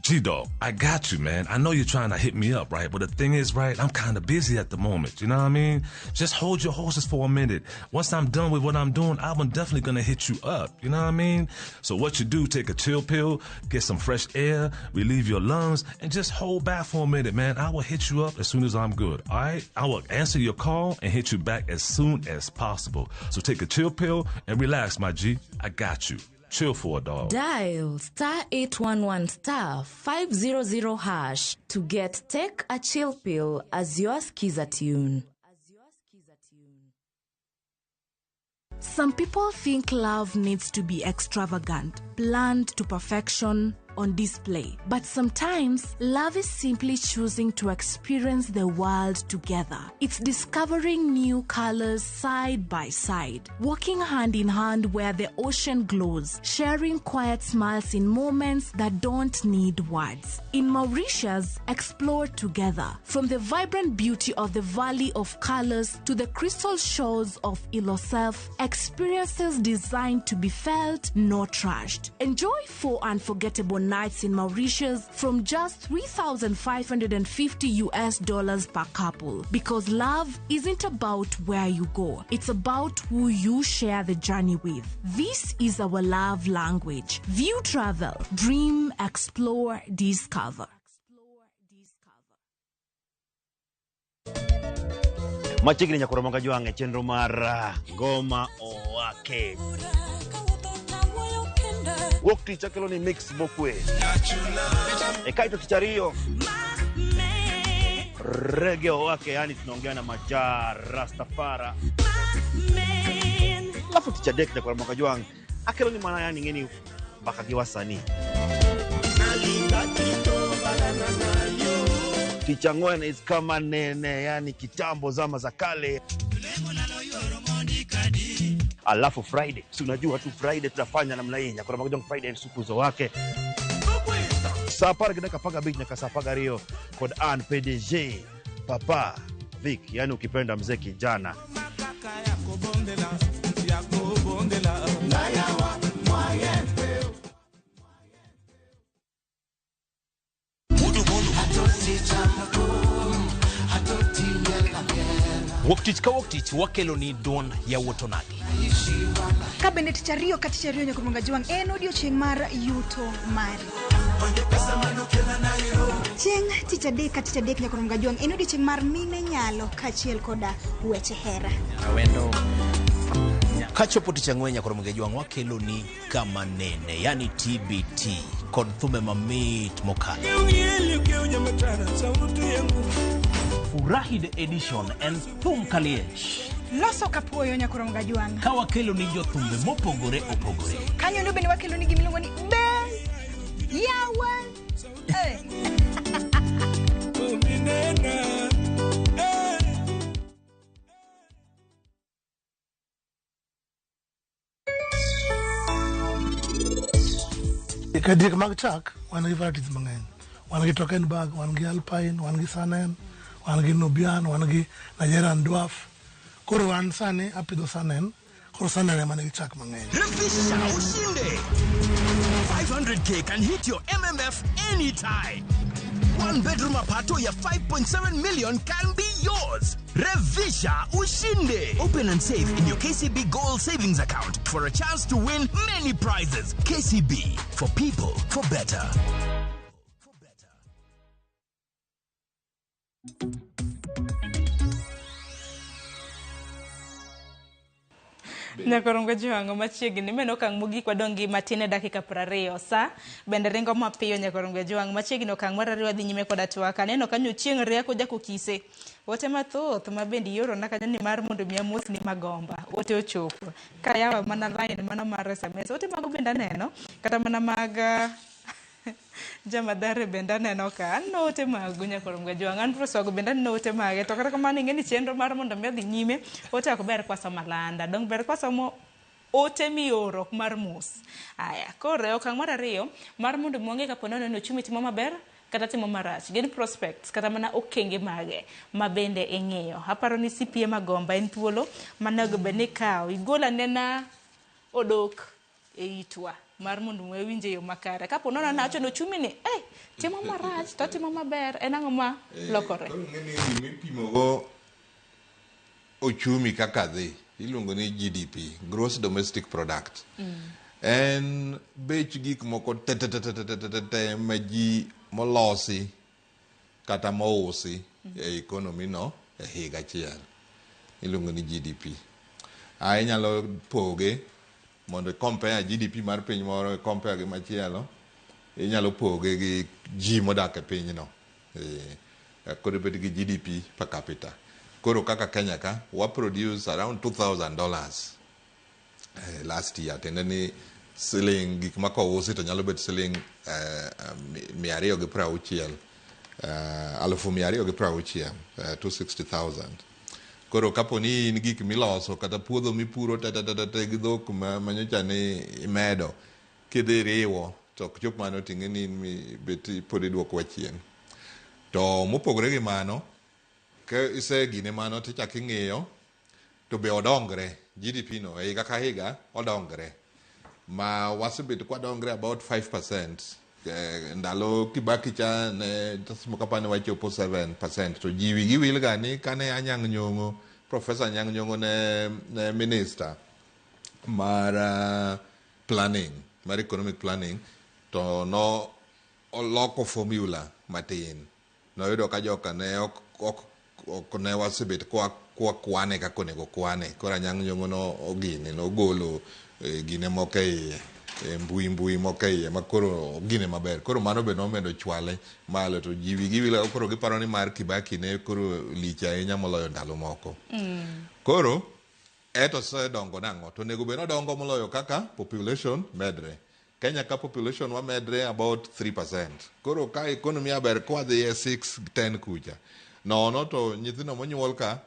G Dog, I got you, man. I know you're trying to hit me up, right? But the thing is, right, I'm kind of busy at the moment. You know what I mean? Just hold your horses for a minute. Once I'm done with what I'm doing, I'm definitely gonna hit you up. You know what I mean? So what you do, take a chill pill, get some fresh air, relieve your lungs, and just hold back for a minute, man. I will hit you up as soon as I'm good, all right? I will answer your call and hit you back as soon as possible. So take a chill pill and relax, my G. I got you. Chill for a dog. Dial star 811 star 500 hash to get Take a Chill Pill as your skiza tune. Some people think love needs to be extravagant, planned to perfection, on display. But sometimes, love is simply choosing to experience the world together. It's discovering new colors side by side, walking hand in hand where the ocean glows, sharing quiet smiles in moments that don't need words. In Mauritius, explore together. From the vibrant beauty of the Valley of Colors to the crystal shores of Ilosef, experiences designed to be felt, not rushed. Enjoy 4 unforgettable nights in Mauritius from just $3,550 per couple. Because love isn't about where you go, it's about who you share the journey with. This is our love language. View Travel. Dream, explore, discover. Machiegni nyaka romo ga jwang' e chenro mar Ngoma Owake. Wuok tich akelo ni mix mokwe. E kaeto tich ariyo Reggae Owake, yani tunaongea na Maja Rastafara. Alafu tich adek nyaka romo ga jwang' akelo ni mana yani ng'eni mbaka gi wasanii. Tich ang'wen is kama nene, yani kitambo zama za kale. Alafu Friday, si unajua tu Friday tutafanya namna hii. Nyakora Magajong Friday suku zo wake. Saa apar gi dakika apar gabich nyaka saa apar gariyo kod an PDG Papa Vic, yani ukipenda mzee kijana. Wuok tich ka wuok tich wakelo ni duond yawuot onagi. Ka bende tich ariyo ka tich ariyo nyaka Rumonga Jwang' en odiochieng' mar yuto mari. Chieng' tich adek ka tich adek nyaka Rumonga Jwang' en odiochieng' mar mine nyalo kaachiel koda weche hera. Awendo. Kachopo tich ang'wen nyaka Rumonga Jwang' wakelo ni kama nene, yani TBT kod thumbe mamit mokalo. Furahi the edition en thum kaliech. Loso kapuoyo nyaka Rumonga Jwang'. Ka wakelo ni jothumbe mopogore opogore. Kanyo no bende wakelo ni gimiluongo ni be yawa. Kadiek mag chak wan gi varieties mang'eny. Wan gi Toggenburg, wan gi Alpine, wan gi Sanen, wan gi Nubian, wan gi Nigerian Dwarf. Koro wan sani apidho Sanen, koro Sanen ema nigi chak mang'eny. Refisha ushinde. 500k can hit your MMF anytime. One bedroom apartment ya 5.7 million can be yours. Revisha ushinde. Open and save in your KCB Gold Savings Account for a chance to win many prizes. KCB, for people, for better. Nyakorongo Jwang' machiegni meno okang' mogik wadong' gi matin e dakika 20 sa bende ringo mapiyo Nyakorongo Jwang' machiegni okang' mar ariyo wadhi nyime koda twak aneno kanyo chieng' riako jakokise ote mathoth ma bende iorona kanyo ni mar mondo mi amosni Magomba ote ochopo kayawa mana line mana mar SMS ote mago bende aneno kata mana mag Jamadhare bende aneno ka aneno ote magu Nyakorongo Jwang' an Prosogo bende aneno ote mage to kata kamano ing'e ni chenro mar mondo mi odhi nyime ote ok ber kwasomo alanda dong ber kwasomo ote mioro ok mar mos. Aya koro e okang' mar ariyo mar mondo mi wang'e kapo nono ni ochumi timo maber kata timo marach gin prospects kata mana okenge mage ma bende ing'iyo. Aparo ni CPA Magomba en thuolo manego bed ni ikawo igol anena odok e itwa. mar mondo wawinje e yo makare. Kapo nono nawacho ni ochumi ni, eh, timo marach to timo maber, en ang'o ma lokore? Koro ing'e ni gimipimogo ochumi kaka dhi iluongo ni GDP, Gross Domestic Product. En bech gik moko te te te te te te te te ma ji molosi kata mousi e economy no e higa achiel. Iluongo ni GDP. A inyalo poge mondo i compare GDP mar piny moro i compare gi machielo. Inyalo poge gi ji modak e pinyno. Koro ibet gi GDP per capita. Koro kaka Kenya ka, wa produce around $2,000 last year. Tiende ni siling gik ma kousi to nyalo bet siling 260, 260,000, 260,000. Koro kapo ni in gik miloso kata puodho mipuro te te te te gi dhok manyocha ni imedo, kidhi riwo to ok chop mano ting'e ni in bet pod iduokowa chien. To mopogore gi mano, ka isegine mano tichako ing'iyo to be odongre GDP no e higa ka higa odongre ma wasebet kwadongre about 5%. Ndalo Kibaki cha ne kapane wachopo 7% to ji wigi wil ga ni kane Anyang' Nyong'o, Professor Anyang' Nyong'o ne minister mar planning, mar economic planning, to no oloko formula matin. Noyudo ka joka ne ok ne wasebet kwa kwane kaka onego kwane. Koro Anyang' Nyong'o no ogine nogolo gine moko e iye, mbui moko e iye ma koro ogine maber. Koro mano be nomedo chwale malo to ji wigi wil koro giparo ni mar Kibaki ne koro lich ahinya moloyo ndalo moko. Koro eto osedongo nang'o? To onego bed nodongo moloyo kaka population medre. Kenya ka population wa medre about 3%. Koro ka economy aber kwadhi e 6 10 kucha. Nono to nyithindo monyuol ka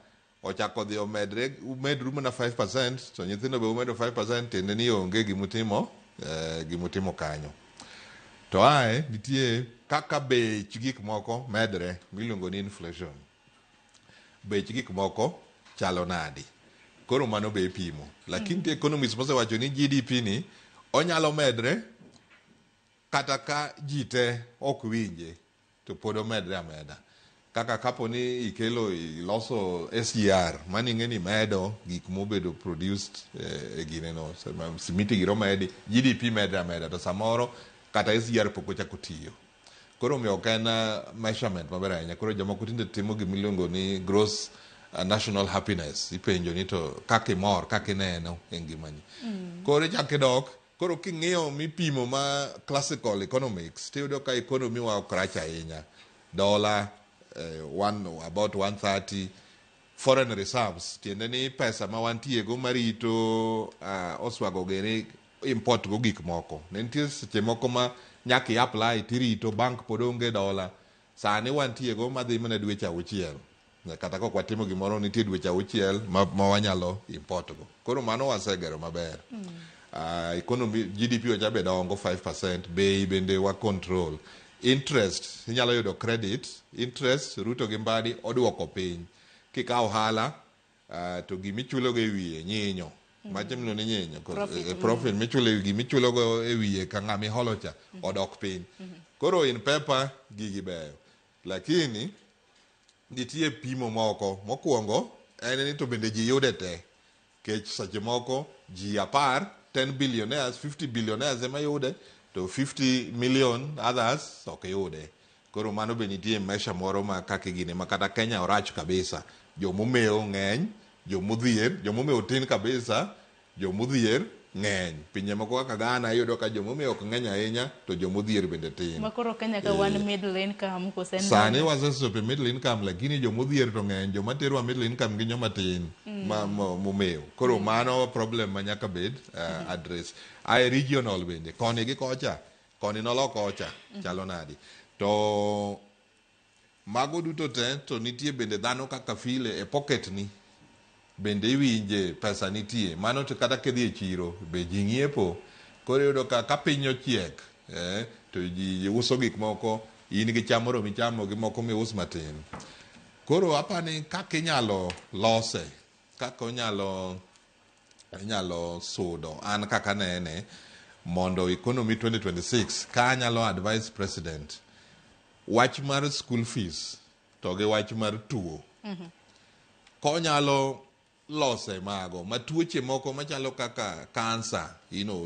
ochako dhi omedre, umedru mana 5%, to nyithindo be umedo 5%, tiende ni onge gimutimo kanyo. To ae nitie kaka bech gik moko medre miluongo ni inflation. Bech gik moko chalo nadi? Koro mano be ipimo. Lakini nitie economists mosewacho ni GDP ni onyalo medre kata ka ji te ok winje to pod omedre ameda. Kaka kapo ni ikelo iloso SGR, mano ing'e ni medo gik mobedo produced e gineno, simiti giro medi, GDP medre ameda, to samoro kata SGR pok ochako tiyo. Koro omiyo ok en measurement maber ahinya. Koro jomoko tinde timo gimiluongo ni gross national happiness. Ipenjo ni to kaka imor, kaka ineno e ngimani. Koro ichako idok, koro king'iyo mipimo ma classical economics, tiyudo ka economy wa ok rach ahinya. Dollar about 130, foreign reserves, tiende ni pesa ma wantie go marito oswago gini import go gik moko. Ne nitie seche moko ma nyaka i apply tirito bank pod onge dola. Sani wantie go madhi mana dweche 6. Kata kok watimo gimoro nitie dweche 6 ma wanyalo import go. Koro mano wasegero maber. Economy GDP wacha be dongo 5%, bei bende wa control. Interest, inyalo yudo credit, interest Ruto gi Mbadi oduoko piny. Kikawo ohala, to gimichulo go e wiye nyinyo. Macho miluongo ni nyinyo. Profit. Profit michulo gimichulo go e wiye ka ng'ama iholo cha odok piny. Koro in paper gigi beyo. Lakini nitie pimo moko. Mokwongo en ni to bende ji yude te. Kech seche moko ji 10, 10 billionaires, 50 billionaires ema yude, to 50 million others ok yude. Koro mano be nitie measure moro ma kaka gine ma kata Kenya orach kabisa. Jomomewo ng'eny, jomodhier, jomomewo tin kabisa, jomodhier ng'eny. Pinje moko kaka Ghana iyudo ka jomomewo ok ng'eny ahinya to jomodhier bende tin. Ma koro Kenya ka wan middle income kose en Sani wasechopo e middle income lakini jomodhier to ng'eny, joma terowa middle income gin joma tin ma momewo. Koro mano problem ma nyaka bed address. Ae regional bende, koni gi kocha, koni nolok kocha, chalo nadi. To mago duto te to nitie bende dhano kaka file e pocket ni. Bende iwinje pesa nitie. Mano to kata kidhi e chiro be ji ng'iepo. Koro iyudo ka piny ochiek, to ji uso gik moko, in gi cham moro michamo gi moko mius matin. Koro apani kaka inyalo lose, kaka inyalo sudo, an kaka anene, Mondo economy 2026 ka anyalo advise president wach mar school fees to gi wach mar tuo konyalo lose mago ma tuoche moko machalo kaka kansa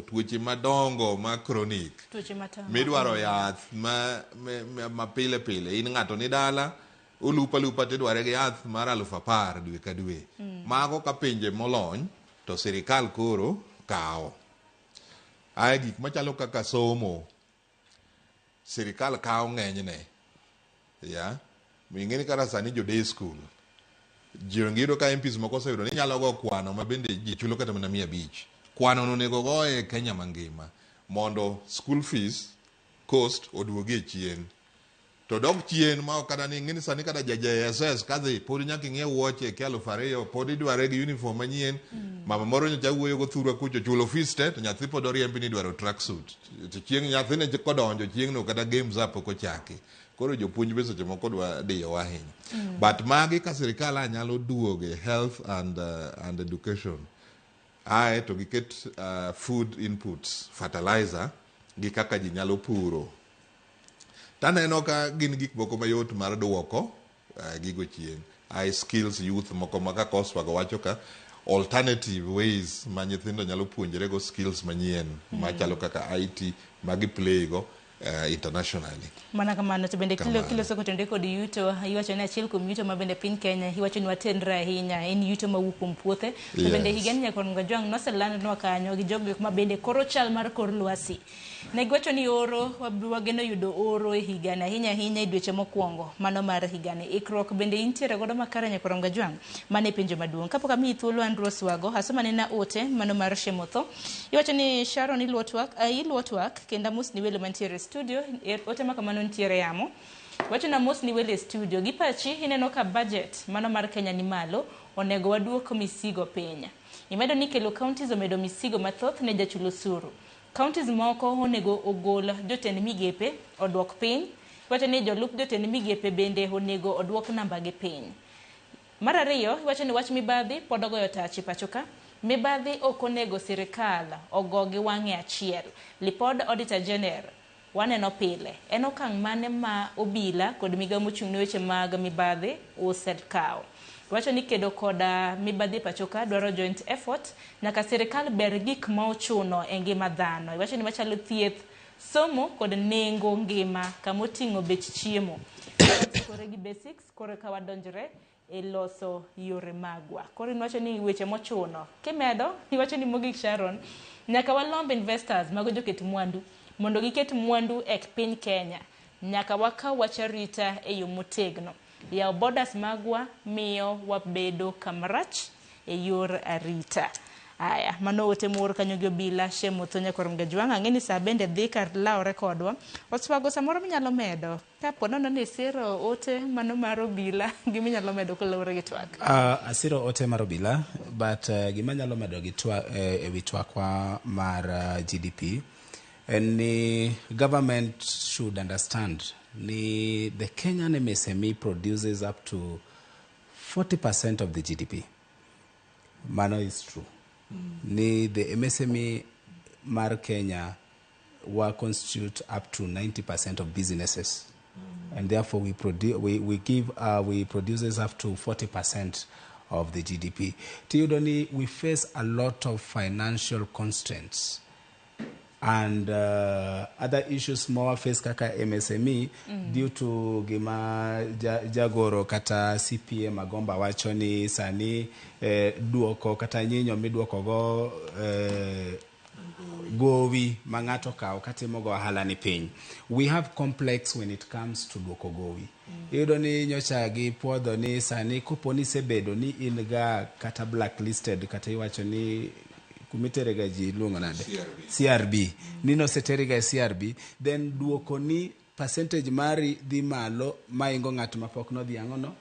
tuoche madongo ma chronic Tuoche matamo. Midwaro yath ma pile pile in ng'ato ni dala olupo alupa tidware gi yath mar 10,000 dwe ka dwe. Mago ka pinje molony to sirikal koro kawo. Ae gik machalo kaka somo sirikal kawo ng'enyne ya ing'eni kata sani jo day school ji iyudo ka MPs moko oseyudo ni nyalo go kwano ma bende ji chulo kata mana 500. Kwano no onego goye e Kenya mangima mondo school fees cost oduogi e chien. To dok chien ma ok kata ni ing'eni sani kata ja JSS kadhi pod nyaka ing'iew wuoche kia 2,000 pod idware gi uniform manyien. Mama moro nyocha wuoyo go thurwa kucho chulo fees te to nyathi pod oriembi ni idwaro tracksuit. To chieng' nyathine kodonjo chieng'no kata games a pok ochaki. Koro jopuonj be seche moko dwa diyowa ahinya. But magi ka sirikal a nyalo duoge health and education. Ae to giket food inputs, fertilizer gi kaka ji nyalo puro. Taneno ka gin gik moko mayot mar duoko gigo chien. Ae skills youth moko ma kaka Oswago wacho ka alternative ways ma nyithindo nyalo puonjre go skills manyien machalo kaka IT ma gi play go internationally. Mana kamano to bende Kamano. Kiloso kotenore kod yuto, iwacho ni achiel kuom yuto ma bende piny Kenya iwacho ni watenre ahinya en yuto mawuok kuom puothe. To bende higani Nyakwar Mgajwang' noselandnwa kanyo gi jogo eko ma bende koro chal mar kor lwasi. Ne giwacho ni oro wageno yudo oro e higani ahinya ahinya e dweche mokwongo mano mar higani. Ikruok bende intiere godo makare Nyakwar Mgajwang'? Mano e penjo maduong'. Kapok amiyi thuolo Andrew Oswago, asoma nena ote mano mar Shemotho. Iwacho ni Sharon iluwo twak kendo amosni welo mantiere e studio, ote ma kamano nitiere yamo. Wacho na mosni welo e studio. Gi pachi ineno ka budget mano mar Kenya ni malo, onego waduok misigo piny. Imedo ni kelo counties omedo misigo mathoth ne jachul osuru. Counties moko onego ogol jotend migepe oduok piny. Iwacho ni jolup jotend migepe bende onego oduok namba gi piny. Mar ariyo, iwacho ni wach mibadhi pod ogoyo tach e pacho ka. Mibadhi ok onego sirikal ogo gi wang'e achiel. Lipod Auditor General waneno pile. En okang' mane ma obila kod migawo mochung' ne weche mag mibadhi osekawo? Wacho ni kedo koda mibadhi e pacho ka dwaro joint effort, nyaka sirikal ber gik ma ochuno e ngima dhano. Iwacho ni machalo thieth, somo kod nengo ngima kama oting'o bech chiemo. Kore gi basics, kore ka wadonjre e loso yore magwa. Koro iwacho ni weche mochuno. Kimedo, iwacho ni mogik Sharon, nyaka walomb investors mago joket mwandu mondo giket mwandu e piny Kenya. Nyaka wakaw wach arita e yo motegno. Yawo borders magwa miyo wabedo kamarach e yor arita. Aya, mano ote moor kanyo gi obila Shemotho Nyakwar Mgajwang'. Ang'e ni saa bende dhi kar lawre kodwa. Oswago samoro minyalo medo kapo nono ni isiro ote mano mar obila giminyalo medo kaluwore gi twak. Asiro ote mar obila, but gima nyalo medo gi ewi twakwa mar GDP en ni government should understand ni the Kenyan MSME produces up to 40% of the GDP. Mano is true. Ni the MSME mar Kenya wa constitute up to 90% of businesses. And therefore we produce we give we produces up to 40% of the GDP. Tiyudo ni we face a lot of financial constraints and other issues more face kaka MSME due to gima jagoro kata CPA Magomba wacho ni sani duoko kata nyinyo miduoko go gowi ma ng'ato kawo katimo go ohala ni piny. We have complex when it comes to duoko gowi. Iyudo ni nyocha gipuodho ni sani kopo ni isebedo ni in ga kata blacklisted kata iwacho ni kumiterega ji iluongo nade? CRB. Ni noseteriga e CRB, then duoko ni percentage mari dhi malo maingo ng'at mapok nodhi ang'ono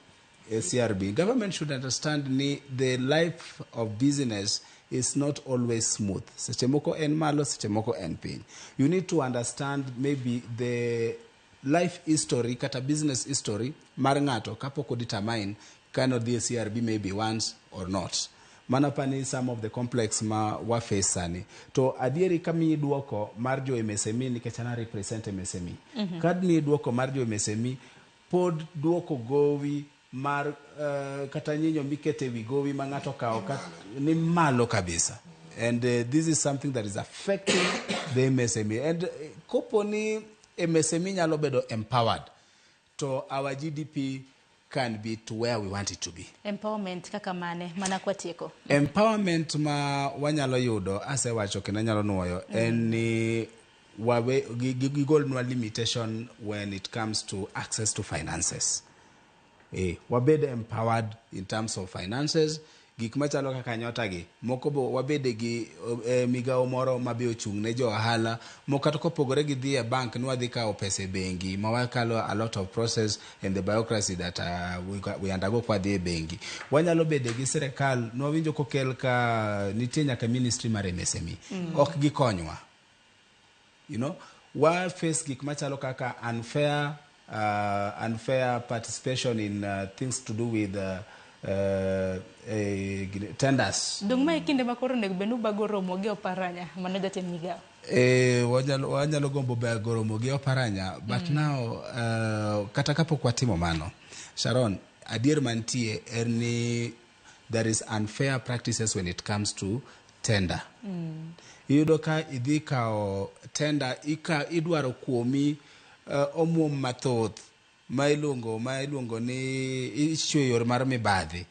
e CRB. Government should understand ni the life of business is not always smooth. Seche moko en malo, seche moko en piny. You need to understand maybe the life history kata business history mar ng'ato kapok o determine ka nodhi e CRB maybe once or not. Mana pani some of the complex ma wa face sani. To adieri kamiyi duoko mar jo MSME nikech an a represent MSME. Ka miyi duoko mar jo MSME pod duoko gowi mar kata nyinyo mikete wi gowi ma ng'ato okawo ni malo kabisa. And this is something that is affecting the MSME. And kopo ni MSME nyalo bedo empowered, to our GDP can be to where we want it to be. Empowerment kaka mane mana kwatieko? Empowerment ma wanyalo yudo, asewacho kendo anyalo nuoyo, en ni wawe gigolnwa limitation when it comes to access to finances. Wabed empowered in terms of finances. Gik machalo kaka nyota gi moko bo wabede gi migawo moro ma be ochung' ne jo ohala moko, kata kopogore gi dhi e bank ni wadhi kawo pesa e bengi ma wakalo a lot of process and the bureaucracy that we undergo kwadhi e bengi. Wanyalo bede gi sirikal nwawinjo kokel ka nitie nyaka ministry mar MSME. Ok gikonywa. Wa face gik machalo kaka unfair participation in things to do with tenders. Dong' ma e kinde ma koro onego bed ni ubago romo gi Oparanya mano jatend migawo. Wanyalo gombo bago romo gi Oparanya, but now kata kapok watimo mano, Sharon, adier mantie en ni there is unfair practices when it comes to tender. Iyudo ka idhi kawo tender, idwaro kuomi omuom mathoth ma iluongo ni ichiwo yor mar mibadhi,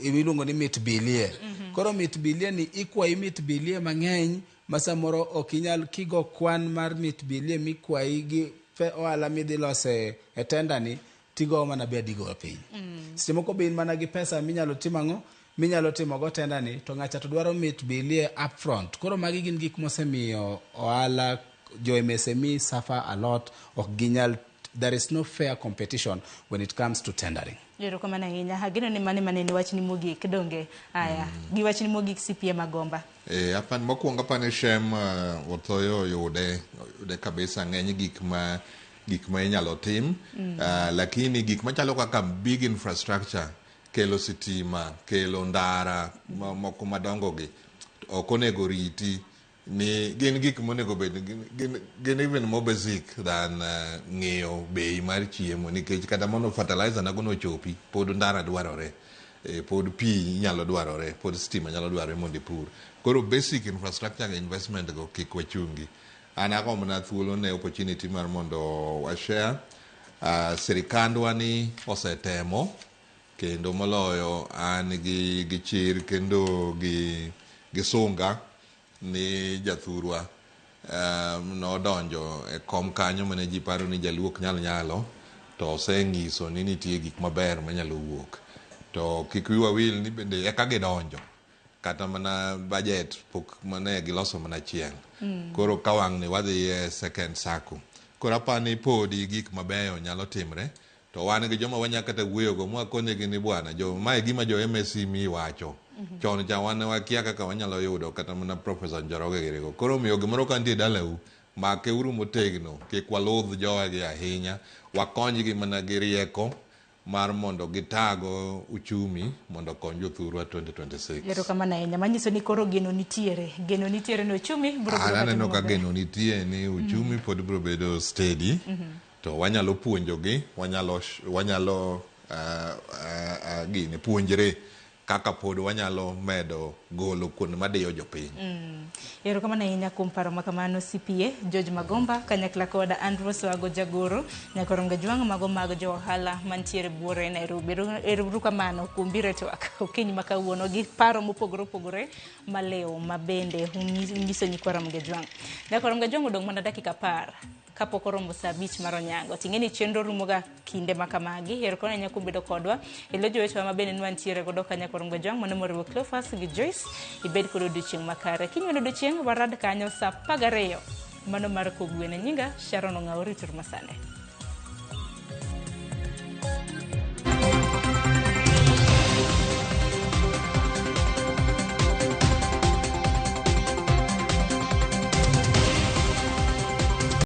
iluongo ni mit bilie. Koro mit bilie ni ikwayi mit bilie mang'eny ma samoro ok inyal kigo kwan mar mit bilie mikwayi gi ohala midhi lose e tender ni tigowo mana be adigo piny. Seche moko be in mana gi pesa minyalo timo ang'o minyalo timo go tender ni, to ng'acha to dwaro mit bilie upfront. Koro magi gin gik mosemiyo ohala jo MSME suffer a lot. Ok ginyal, there is no fair competition when it comes to tendering. Erokamano ahinya. Ageno ni mane mane ni wachni mogik donge. Aya, gi wachni mogik, CPA Magomba. Apan mokwongo apani Shem Othoyo oyude kabisa ng'eny gik ma inyalo tim. Lakini gik machalo kaka big infrastructure, kelo sitima, kelo ndara moko madongo gi ok onego riti ni gin gik monego bed gin even more basic than ng'iyo bei mar chiemo, nikech kata mondo fertilizer nago nochopi pod ndara dwarore, pod pi nyalo dwarore, pod stima nyalo dwarore mondo ipur. Koro basic infrastructure investment go kik wachungi. An agombo mana thuolo ne opportunity mar mondo wa share sirikandwa ni osetemo kendo moloyo an gi chir kendo gi sunga ni jathurwa nodonjo e kom kanyo mane ji paro ni jaluo ok nyal nyalo, to oseng'iso ni nitie gik maber manyalo wuok. To kik wiwa wil ni bende eka gidonjo kata mana budget pok mane giloso mana achiel. Koro ka wang' ni wadhi e second circle, koro apani podi gik mabeyo nyalo timre, to wan gi joma wanya kata wuoyogo mwakonegi ni bwana jo mae gima jo MSME wacho chon cha, wan wakia kaka wanyalo yudo kata mana Professor Njoroge girigo. Koro omiyo gimoro ka nitie dalau make uru motegno, kik waludh jowagi ahinya, wakonygi mana gi rieko mar mondo gitago uchumi mondo okony jothurwa 2026. Erokamano ahinya. Manyiso ni koro geno nitiere. Geno nitiere ni uchumi biro An bedo aneno ka maber. geno nitie ni uchumi pod biro bedo steady. To wanyalo puonjogi, wanyalo gini puonjre kaka pod wanyalo medo golo kuonde madiyo jopiny. Erokamano ahinya kuom paro makamano, CPA George Magomba kanyakla kod Andrew Swago Jagoro Nyakorom Gajwang' mago mag jo ohala mantiere buore Nairobi. Ero kamano kuom biro e twak okinyi ma kawuono gi paro mopogore opogore malew ma bende unyiso nyikwa Ramogi Gajwang'. Nyakorom Gajwang' odong' mana dakika 10 kapok oromo saa 5 mar onyango. Ting'e ni chenro rumoga kinde ma kamagi. Erokamano ahinya kuom bedo kodwa. Elo jowetewa ma bende nwantiere godo ka Nyakorom Gajwang' mano moriwo Cleophas gi Joyce. Ibed kod odiochieng' makare. Kiny wan odiochieng' warad kanyo saa 12 mano mar kogwen. Nyinga Sharon Ong'awo, rituru masane.